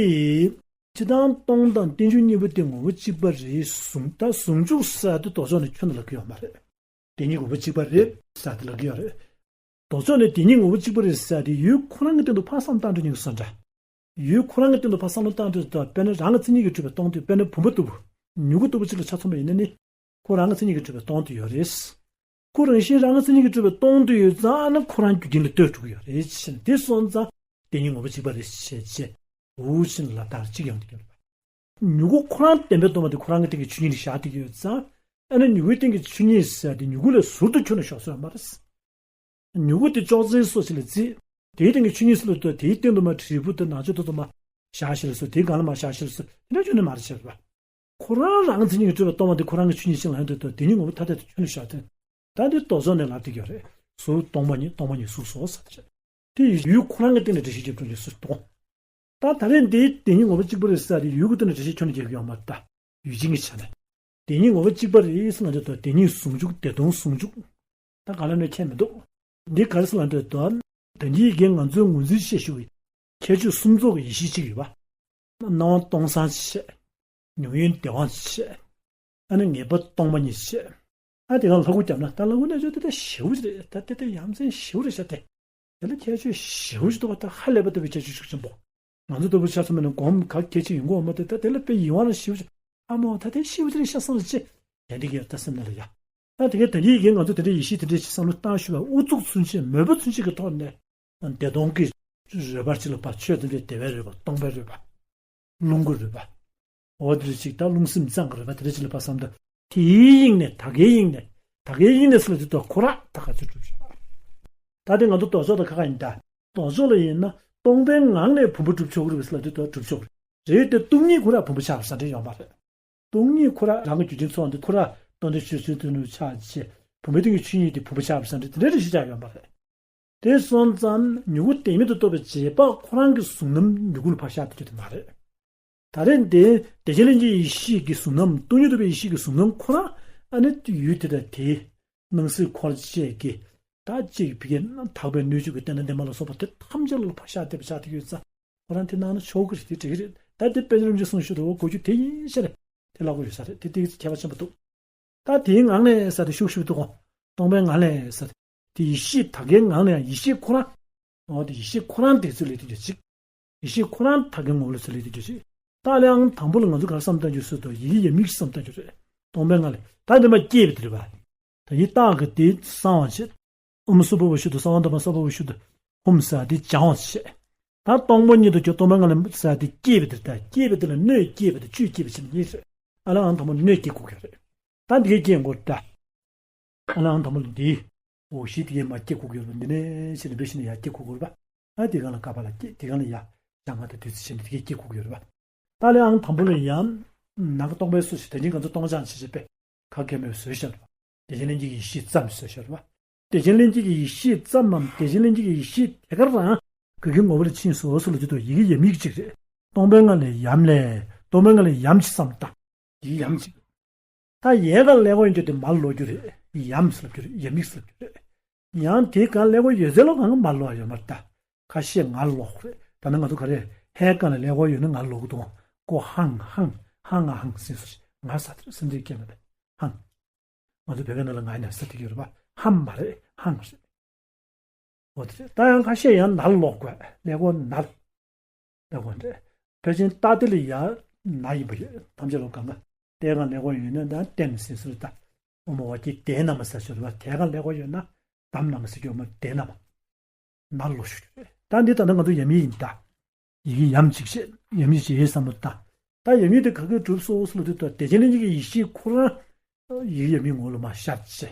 སྤྱིར་བཏང་སྟོང་དང་རྟེན་འབྱུང་གཉིས་པོ་དེ་ངོ་བོ་གཅིག་པ་རེད་གསུངས། ད་ཟུང་འཇུག་ཟེར་དེ་ལྡོག་ཕྱོགས་ནས་ཁྱོན་ནས་ལབ་ཀྱི་ཡོད་མ་རེད། དེ་གཉིས་ངོ་བོ་གཅིག་པ་རེད་ཟེར་དེ་ལབ་ཀྱི་ཡོད་རེད། ལྡོག་ཕྱོགས་ནས་དེ་གཉིས་ངོ་བོ་གཅིག་པ་རེད་ཟེར་དེ་ཡུལ་ཁོ་རང་གི་སྟེང་དུ་ཕར་བསམ་བློ་བཏང་འགྲོ་མཁན་གྱི་བཟོ་འདྲ། ཡུལ་ཁོ་རང་གི་སྟེང་དུ་ཕར་བསམ་བློ་བཏང་འགྲོ་དུས་དཔེར་ན་རང་གི་མཚན་ཉིད་ཀྱིས་གྲུབ་པའི་སྟོང་དེ། དཔེར་ན་བུམ་པ་ལྟ་བུ། མྱུ་གུ་ལྟ་བུ་ཅིག་ལ་ཆ་མཚོན་པ་ཡིན་ན་ནི། ཁོ་རང་གི་མཚན་ཉིད་ཀྱིས་གྲུབ་པའི་སྟོང་དེ་ཡོད་རེད། ཁོ་རང་བཞིན་རང་གི་མཚན་ཉིད་ཀྱིས་གྲུབ་པའི་སྟོང་དེ་ཡོད་ཙང་ན་ཁོ་རང་རྒྱུ་རྐྱེན་ལ་ལྟོས་འགྲོ་གི་ཡོད་རེད་ཕྱིན། དེ་སོང་ཙང་དེ་གཉིས་ངོ་བོ་གཅིག་པ་རེད་ཅེས་བྱས། འུ་ཕྱིན་ལ་དྭགས་གཅིག་ཡོང་དུ་གྱུར་པ། མྱུ་གུ་ཁོ་རང་བདེན་པའི་སྟོང་པ་དེ་ཁོ་རང་གི་སྟེང་གི་ཆོས་ཉིད་ལ་བཞག་བསྡད་ཀྱི་ཡོད་ཙང་། ཨ་ནི་མྱུ་གུའི་སྟེང་གི་ཆོས་ཉིད་ཟེར་དེ་མྱུ་གུ་ལས་ཟུར་དུ་ཁྱོན་ནས་ཞོག་སྲོལ་ཡོད་མ་རེད། མྱུ་གུ་དེ་ཅོག་ཙེའི་སོ་ཞིག་ལ་བརྩིས། དེའི་སྟེང་གི་ཆོས་ཉིད་ཟེར་ལ་ལྟོས། དེའི་སྟེང་དུ་མར་དྲིལ་བུ་དང་ནག་ཕྱོགས་དེ་ཚོ་མར་བཞག་ཞིག་ལ་སོ། དེའི་སྒང་ལ་མར་བཞག་ཞིག་ལ་སོ། དེ་འདྲ་ཁྱོན་ནས་མ་རེད་བྱས་པ། ཁོ་རང་རང་གི་མཚན་ཉིད་ཀྱིས་གྲུབ་པའི་སྟོང་པ་དེ་ཁོ་རང་གི་ཆོས་ཉིད་ཅིག་ལ་ལྟོས་དེ་གཉིས་ངོ་བོ་ཐ་དད་དུ་ཁྱོན་ནས་བཞག་སྟེ། ད་འདི་ལྡོག་ཕྱོགས་ནས་ལབ་བསྡད་ཀྱི་ཡོད་རེད། གཟུགས་སྟོང་པ་ཉིད། སྟོང་པ་ཉིད་གཟུགས་སོ་ཟེར་བ་རེད། དེ་ཡུལ་ཁོ་རང་གི་སྟེང་ནས་འགྲེལ་བཤད་བྱེད་དུ་འཇུག་སྲོལ་འདུག་ད་ད་རེས་འདིའི་དེ་གཉིས་ངོ་བོ་གཅིག་པ་རེད་ཟེར་ཏེ་ཡུལ་གྱི་སྟེང་ནས་འགྲེལ་བཤད་ཁྱོན་ནས་རྒྱག་གི་ཡོད་མ་རེད་ད། ཡུལ་ཅན་གྱི་ཆ་ནས། དེ་གཉིས་ངོ་བོ་གཅིག་པ་རེད་ཟེར་ན་འདི་ལྟོས། དེ་གཉིས་ཟུང་འཇུག་བདེ་སྟོང་ཟུང་འཇུག་ད་ག་ལ་ནས་ཁྱད་མི་འདུག་འདི་ག་རེ་ཟེར་ལབ་འདོད་དོ། ད་ནི་ཡི་གེ་ང་ཚོའི་ངོས་འཛིན་བཤད་ཞུ་བའི་ཁྱད་ཆོས་གསུམ་ཚོགས་ཀྱི་ཡེ་ཤེས་གཅིག་ཡོད་པ། སྣང་བ་སྟོང་སང་བྱས། མྱོང་ཡུལ་བདེ་བ་བྱས། ཨ་ནི་ངེས་པ་སྟོང་པ་ཉིད་བྱས། ཨ་དེ་ག་ལྷ་སྐུ་བརྒྱབ་ན་ད་ལྷ་སྐུ་གནས་ཚུལ་དེ་ད་ཞེ་པོ་ཅིག་རེད། ད་དེ་ད་ཡ་མཚན་ཞེ་པོ་རེད་ཤག་དེ། དེ་ལ་ཁྱད་ཆོས་ཞེ་པོ་ཅིག་འདུག་པ། ད་ཧ་ལས་པ་ལྟ་བུའི་ཁྱད་ཆོས་ཤུགས་ཆེན་པོ། ང་ཚོ་ལྟ་བུ་ཆ་ཚང་མ་ནི་སྒོམ་ག་གེ་ཅིག་ཡོང་གི་ཡོད་མ་རེད། ད་དེ་ལ་དཔེ་ཡིད་དབང་ལ་ཞེ་པོ་ཅིག་ཨ་མོ་ད་དེ་ཞེ་པོ་ཅིག་རེད་ཤག་བསམ་ལ་ཅི། དེ་འདྲ་གི་ད་སེམས་ནང་ལ་ཡ། ད་དེ་གའི་ད་གིན་ཡི་གེ་ང་ཚོ་དེ་འདྲའི་ཡེ་ཤེས་དེ་འདྲའི་ཅིག་བསམ་བློ་བཏང་ཞུ་བ་ཨུ་ཚུགས་ཚུན་ཆད་མོས་པ་ཚུན་ཆད་ཀྱི་ཐོག་ནས། བདེ་སྟོང་གི་རོལ་པ་ཅིག་ལ་ཕར་ཆོས་དེ་འདྲའི་བདེ་བའི་རོལ་པ་སྟོང་པའི་རོལ་པ། རླུང་གི་རོལ་པ། འོ་དེ་འདྲ་ཅིག་ད་རླུང་སེམས་ཙམ་གྱི་རོལ་པ་དེ་འདྲ་ཅིག་ལ་ཕར་བསམ་ད། དེའི་དབྱིངས་ནས་ད་གའི་དབྱིངས་ནས། ད་གའི་དབྱིངས་ནས་ཟེར་ལ་དེ་ལྟོས། ཁོ་རང་ད་ག་ཚོད་གྲུབ་ཤག་ད་དེ་ང་ཚོ་ལྡོག་ཕྱོགས་དང་ཁ་ཁ་ཡིན་ད། ལྡོག་ཕྱོགས་ལ་ཡིན་ན་སྟོང་པའི་ངང་ནས་བུམ་པ་གྲུབ་ཆོག་གི་རེད་ཟེར་ལ་དེ་ལྟོས། གྲུབ་ཆོག་གི་རེད་དེ། སྟོང་ཉིད་ཁོ་རང་བུམ་པ་ཆགས་པའི་ས་འདྲ་ཡོད་མ་རེད། སྟོང་ཉིད་ཁོ་རང་རང་གི་རྒྱུ་རྐྱེན་ཚོགས་འདི་ཁོ་རང་སྟོང་གཏན་ཆོས་ཅན་དོན་ལ་ཆགས་བྱས། བུམ་པའི་སྟེང་གི་ཆོས་ཉིད་དེ་བུམ་པ་ཆགས་པའི་ས་འདྲ་དེ་འདྲ་རེ་ཞིག་ཆགས་ཡོད་མ་རེད། དེ་སོང་ཙང་མྱུ་གུ་བདེན་མེད་དུ་རྟོགས་པའི་རྗེས་དཔག་ཁོ་རང་གི་གཟུང་རྣམ་མྱུ་གུ་ལ་ཕར་ཤར་བསྡད་རྒྱུ་དེ་མ་རེད། ད་རེས་འདི་བདེ་ཆེན་ལྷན་སྐྱེས་ཡེ་ཤེས་ཀྱི་གཟུང་རྣམ། སྟོང་ཉིད་རྟོགས་པའི་ཡེ་ཤེས་ཀྱི་གཟུང་རྣམ་ཁོ་རང་ཨ་ནི་ཡུལ་དེ་དང་དེའི་སྣང་སྲིད་འཁོར་བཅས་ཀྱི་ད་ཅིག་བི་གའི་དག་པའི་སྣོད་བཅུད་ཀྱི་རྟེན་དང་ལྡན་པ་ལ་སོགས་པ་དེ་ཐམས་ཅད་ལ་ཕར་ཤར་བསྡད་པ་ཆགས་བསྡད་ཡོད་ཙང་། ཁོ་རང་དེ་གནང་ན་ཆོག་གི་རེད། དེ་འགྲིག་གི་རེད། ད་དེ་དཔེ་ཆ་རིན་ཆེན་གསུང་ཞུ་རུ་འོ་གོ་རྒྱུ་དེ་ཡིན་ཤེས་རེད། དེ་ལ་གོ་ཡོད་ས་རེད། དེ་དེ་ཁྱད་པར་ཆེན་པོ་འདུག་ད་དེའི་ངང་ལས་ས་དེ་ཤུགས་ཤུགས་འདུག་གོ་སྟོང་པའི་ངང་ལས་ས་དེ་ཡེ་ཤེས་ད་གའི་ངང་ལས་ཡང་ཡེ་ཤེས་ཁོ་རང་། འོ་དེ་ཡེ་ཤེས་ཁོ་རང་དེ་ཚུལ་ལས་དེ་འདྲ་ཅིག་ཡེ་ཤེས་ཁོ་རང་ད་གའི་ངོ་བོ་ལ་ཚུལ་ལས་དེ་འདྲ་ཅིག་ད་ལས་ཨང་དང་པོ་ལ་ང་ཚོ་ག་རེ་བསམ་བཏང་རྒྱུ་ཟེར་དུས་ཡི་གེ་ཡབ་ཡུམ་ཞིག་བསམ་བཏང་རྒྱུ་རེད། སྟོང་པའི་ངང་ལས་ད་འདི་མ་སྐྱེས་པ་དེ་རེད་པ། ད་ཡི་རྟགས་ཀྱི་དེ་གསང་བ་བྱེད། ཨོཾ་སྭ་བྷཱ་ཝ་ཤུདྡྷ་སརྦ་དྷརྨ་སྭ་བྷཱ་ཝ་ཤུདྡྷ་ཧཱུྃ་ཟེར་དེ་སྦྱང་བ་བྱེད། ད་སྟོང་པ་ཉིད་དུ་གྱུར། སྟོང་པའི་ངང་ལས་ཟེར་དེ་སྐྱེས་པ་དེ་ད་སྐྱེས་པ་དེ་ལ་སྣོད་སྐྱེས་པ་དེ་བཅུད་སྐྱེས་པ་བྱེད་ནི་རེད། ཨ་ལས་ཨང་དང་པོ་སྣོད་སྐྱེ་དགོས་ཀྱི་རེད། ད་འདི་གའི་སྐྱེ་དགོས་ད། ཨ་ལས་ཨང་དང་པོ་ལ་འདི། འོ་གཞི་དེ་གའི་མ་སྐྱེ་དགོས་ཀྱི་ཡོད་པ་འདི་ནས་ཕྱིན་ནས་འབད་ཞིན་ན་ཡར་སྐྱེ་དགོས་ཀྱི་ཡོད་པ། ཨ་དེ་གང་ལ་བསྐལ་པ་ལ་སྐྱེ་དེ་གང་ལ་ཡར་བྱང་ང་དང་དུས་ཚོད་ཕྱིན་ནས་དེ་གའི་སྐྱེ་དགོས་ཀྱི་ཡོད་རེད་པ། ད་ལས་ཨང་དང་པོ་ལ་ཡང་། ནམ་མཁའ་སྟོང་པའི་གཟུགས་ཤིག་ད་གིན་ང་ཚོ་སྟོང་སྦྱང་བྱེད་བྱེད་པས་ག་གེ་མོས་བཟོས་ཤར་བ། བདེ་ཆེན་ལྷན་སྐྱེས་ཀྱི་ཡེ་ཤེས་ཙམ་བཟོས་ཤར་བ། བདེ་ཆེན་ལྷན་སྐྱེས་ཀྱི་ཡེ་ཤེས་ཙམ་མམ་བདེ་ཆེན་ལྷན་སྐྱེས་ཀྱི་ཡེ་ཤེས་དེ་ག་རང་གི་གི་ངོ་བོ་ལ་ཕྱིན་སོ་སོ་ལ་དེ་དུ་ཡི་གེ་ཡབ་ཡུམ་གཅིག་རེད། སྟོང་པའི་ངང་ལས་ཡབ་ལས། སྟོང་པའི་ངང་ལས་ཡམ་གཅིག་བསམ་བཏང་། ཡི་གེ་ཡམ་གཅིག་ད་ཡལ་ག་ཀླད་ཀོར་ཡོད་དུས་དེ་མར་ལོག་རྒྱུ་རེད། ཡམ་ཟེར་ལབ་རྒྱུ་རེད། ཡབ་ཡུམ་ཟེར་ལབ་རྒྱུ་རེད། ཡང་དེའི་སྒང་ཀླད་ཀོར་ཡོད་ཚད་ལོག་གང་ག་མར་ལོག་ཡོད་མ་རེད་ད། ཁ་ཤས་ངར་ལོག་རེད། ད་ནི་ང་ཚོ་ག་རེ་ཧའི་སྒང་ལ་ཀླད་ཀོར་ཡོད་ན་ངར་ལོག་གི་འདུག་ཀོ་ཧང་ཧང་ཧང་ང་ཧང་སིན་སོ་ཞིག་ངར་ས་དེར་སེམས་ཅན་སྐྱེ་ན་རེད་ཧང་། ང་ཚོ་བོད་སྐད་ནང་ལ་ང་ཡིན་ན་ས་དེ་ཡོད་རེད་པ། ཧམ་མ་རེད་ཧང་རེད། འོ་དེ་རེད། ད་ཡང་ཁ་ཤས་ཡང་ནར་ལོག་དགོས་ཀླད་ཀོར་ནར། ལྟ་བ་འདྲ། ཕལ་ཆེར་རྟགས་དེ་ལ་ཡང་ན་ཡིན་པ་ཡོད། ཐམས་ཅད་ལ་གང་ག་ལྟས་གང་ཀླད་ཀོར་ཡོད་ན་ད་ལྟས་ན་ཟིན་སྲོལ་ད། ཨོ་མ་བ་ཀྱི་དེ་ན་མ་ཟ་ཤོར་བ་དེ་གང་ཀླད་ཀོར་ཡོད་ན་དམ་ན་མ་ཟ་རྒྱུ་མ་དེ་ན་མ། ན་ལོ་ཤོར་རྒྱུ་རེད། ད་འདི་ད་ལྟ་ང་ཚོ་ཡབ་ཡུམ་ཡིན་ད། ཡི་གེ་ཡམ་གཅིག་བྱས་ཡབ་ཡུམ་བྱས་བསམ་བློ་བཏང་། ད་ཡབ་ཡུམ་དེ་ག་གེ་གྲུབ་སོང་ཟེར་ལ་དུས་ད་བདེ་ཆེན་ལྷན་སྐྱེས་ཀྱི་ཡེ་ཤེས་ཁོ་རང་ ཡི་གེ་ཡ་མའི་ངོ་ལ་མར་ཤར་བྱས།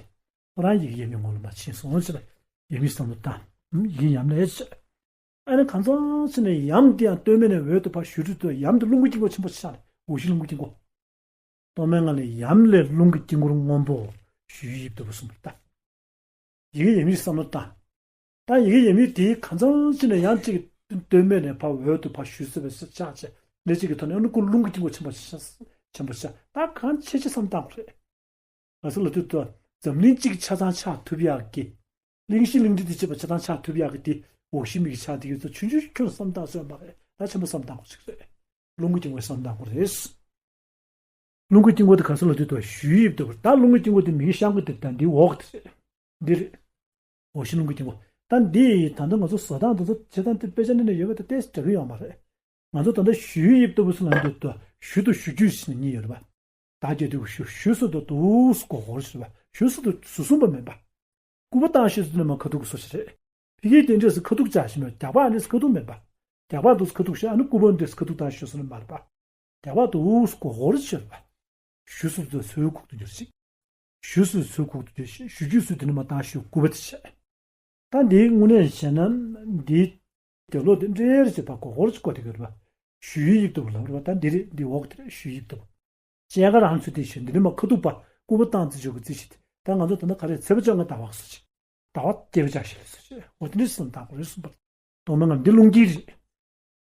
ཁོ་རང་ཡི་གེ་ཡ་མའི་ངོ་ལ་མར་ཕྱིན་སོང་ཟེར་ལ། ཡ་མའི་བསམ་བློ་བཏང་། ཡི་གེ་ཡ་མ་ལ་ཨེ་བྱས། ཨ་ནི་གང་ཚང་ཕྱིན་ནས་ཡ་མ་དེ་ཡང་སྟོད་སྨད་ནས་འོད་དུ་ཕར་ཞུ་དུས་དུ་ཡ་མ་དེ་རླུང་གི་དཀྱིལ་འཁོར་ཆེན་པོ་ཆགས་ནས་འོད་ཞུ་རླུང་གི་དཀྱིལ་འཁོར། སྟོད་སྨད་ལྔ་ལས་ཡ་མ་ལས་རླུང་གི་དཀྱིལ་འཁོར་སྔོན་པོ། ཞུ་ཡིག་ལྟ་བུ་གསུངས་པར་ལྟ། ཡི་གེ་ཡ་མའི་བསམ་བློ་བཏང་། ད་ཡི་གེ་ཡ་མའི་དེའི་གང་ཚང་ཕྱིན་ནས་ཡང་གཅིག་སྟོད་སྨད་ནས་ཕར་འོད་དུ་ཕར་ཞུ་སྲིད་པའི་ཆགས་ཆེ་ལས་གཅིག་གི་ཐོག་ནས་ཨ་ནི་ཀུན་རླུང་གི་དཀྱིལ་འཁོར་ཆེན་པོ་ཆེ་ཆེན་པོ་ཆགས། ད་གང་ཆེ་ཆེ་བསམ་བཏང་དགོས་རེད། ག་ས་ལ་དུས་དུ་འཛམ་གླིང་གཅིག་ཆ་ཚང་ཆགས་ཐུབ་ཡག་གི། གླིང་བཞི་གླིང་ཕྲན་དེ་བྱེད་པ་ཆ་ཚང་ཆགས་ཐུབ་ཡག་གི་དེ་འོག་གཞི་མིག་ཆགས་དེ་གི་ཚོ་ཆུང་ཆུང་ཁྱོད་བསམ་བཏང་སྲོལ་མ་རེད། ད་ཆེན་པོ་བསམ་བཏང་དགོས་ཅིག་རེད། རླུང་གི་དཀྱིལ་འཁོར་བསམ་བཏང་དགོས་རེད། རླུང་གི་དཀྱིལ་འཁོར་དེ་ག་ས་ལ་དུས་དུ་ཞུ་ཡིག་ལྟ་བུ། ད་རླུང་གི་དཀྱིལ་འཁོར་དེ་མིག་གི་ཤར་ཁུག་དེ་ད་འདི་འོག་དེ་རེད། འདི་རེད། འོག་གཞི་རླུང་གི་དཀྱིལ་འཁོར། ད་འདི་ད་ལྟ་ང་ཚོ་བཟོ་སྟངས་དེ་ཚོ་བྱེད་སྟངས་དེ་དཔེ་ཆ་འདི་ནས་ཡོད་པ་དེ་ཏོག་ཙམ་འདྲ་གི་ཡོད་མ་རེད། ང་ཚོ་ད་ལྟ་ཞུ་ཡིག་ལྟ་བུ་སུ་ལ་འདོད་དོ་ཞུ་དང་ཞུ་རྒྱུ་ཞེས་ནས་གཉིས་ཡོད་རེད་པ། ད་རྒྱ་དུས་ཞུ་ཞུ་སུ་དུ་དུས་སུ་གོ་གོར་ཞུ་བ་ཞུ་སུ་དུ་ཟུར་གསུམ་པ་མིན་པ། སྐུད་པ་བཏང་ཞུ་སུ་ནི་མ་ཁ་ཐུག་གི་སོ་ཞིག་རེད། ཕ་གིའི་དེ་འདྲས་སུ་ཁ་ཐུག་བཅག་ཞིག་མེད། རྒྱག་པ་ཨ་ནི་སུ་ཁ་ཐུག་མེད་པ། རྒྱག་པ་དུས་སུ་ཁ་ཐུག་ཞུ་ཨ་ནི་སྐུད་པ་འདྲས་སུ་ཁ་ཐུག་བཏང་ཞུ་སུ་ནི་མ་རེད་པ། རྒྱག་པ་དུས་སུ་གོ་གོར་ཞུ་བ། ཞུ་སུ་དུ་ཚུར་ཁུག་ཏུ་འགྱུར་ཞིག་ཞུ་སུ་ཚུར་ཁུག་ཏུ་འགྱུར་ཞིག་ཞུ་རྒྱུ་སུ་དེ་ནི་མ་བཏང་ཞུ་སྐུད་པ་དེ་བྱས། ད་འདིའི་དངོས་གནས་བྱས་ན་འདིའི་དེ་ལོ་དེ་འདྲའི་རེ་བྱེད་པ་གོ་གོར་གྱི་སྐོར་དེ་གི་རེད་པ། ཞུ་ཡིག་ལྟ་བུ་ལ་རེད་པ། ད་འདི་རེད། འདི་འོག་དེ་རེད། ཞུ་ཡིག་ལྟ་བུ། སྤྱན་ཁ་རང་ཚུལ་དེ་ཞུ་འདི་ནི་མ་ཁ་ཐུག་པ་སྐུད་པ་བཏང་རྩིས་ཞུ་གི་རྩིས་ཞིག་དེ། ད་ང་ཚོ་ད་ལྟ་ག་རེ་ཚེས་པ་བཅོ་ལྔ་ཟླ་བ་སོ་ཅིག་ཟླ་བ་བརྒྱད་པ་ཅག་ཞིག་ལ་སོ་ཅིག་འོ་དེ་འདྲ་སོང་དང་གོ་རེ་གསུངས་པ། སྟོད་སྨད་ལྔ་འདི་རླུང་དཀྱིལ་རེད།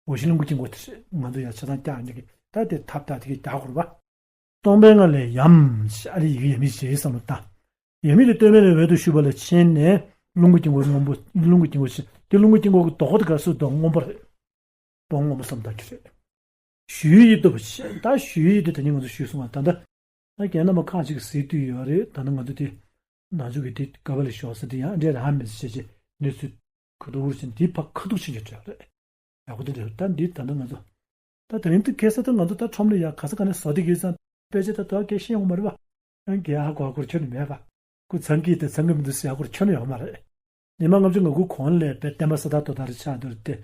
འོག་གཞི་རླུང་གི་དཀྱིལ་འཁོར་དེ་རེད། ང་ཚོ་ཡང་ཆ་ཚང་བཀྱག་ཉེ་གི་ད་དེ་ཐབས་ད་དེ་གི་རྒྱག་དགོས་རེད་པ། སྟོད་སྨད་ལྔ་ལས་ཡ་མ་ཞེས་ཨ་ལི་ཡི་གེ་ཡ་མའི་ཞེས་བསམ་བློ་བཏང་། ཡ་མའི་དེ་སྟོད་སྨད་ལས་འོད་དུ་ཞུ་བ་ལ་ཕྱིན་ནས་རླུང་གི་དཀྱིལ་འཁོར་སྔོན་པོ། རླུང་གི་དཀྱིལ་འཁོར་ཞེས་དེ་རླུང་གི་དཀྱིལ་འཁོར་གྱི་དོ་ཁོ་དེ་ག་སུ་དང་སྔོན་པོ་རེད། སྟོང་སྔོན་པོ་བསམ་བཏང་གི་རེད། ཞུ་ཡིག་ལྟ་བུ་ཞེས། ད་ཞུ་ཡིག་དེ་ད་ནི་ང་ཚོ་ཞུས་སོང་བ། ད་ལྟ་ད་རྒན་རྣམ་པ་ཁག་ཅིག་གཟིགས་དུས་ཡོད་རེད། ད་ནི་ང་ཚོ་དེ་ནང་ཆོས་ཀྱི་དེ་ག་བ་ལ་ཞོག་ས་དེ་ཡང་འདྲེ་རང་མི་ཟེར་བྱས་ནས་ཚུལ་ཁ་ཐུག་ཅིག་འདི་ཕ་ཁ་ཐུག་ཕྱིན་གྱི་འདྲ་རེད། ཡག་པོ་དེ་འདྲ་རེད། ད་འདི་ད་ནི་ང་ཚོ་ད་དེ་རིང་དུ་ཁ་སང་ད་ང་ཚོ་ད་ཁྲོམ་ལ་ཡ་ག་ས་ག་ནས་བཟོ་དེ་གི་ཙང་དཔེ་ཆ་ད་དོ་གས་ཤེས་ཡོང་མ་རེད་པ། ཡང་གས་ཧ་གོ་ཧ་གོ་ར་ཁྱོན་ནས་མེད་པ། ཁོ་ཚང་གི་དེ་ཚང་གི་མི་འདུག་ཟེར་ཧ་གོ་ར་ཁྱོན་ནས་ཡོང་མ་རེད། ཉི་མ་ལྔ་བཅུ་ང་དགུ་གོང་ལས་པའི་བསྟན་པ་ས་ཐག་ཏོ་ད་རེ་ཆགས་འདུག་སྟེ།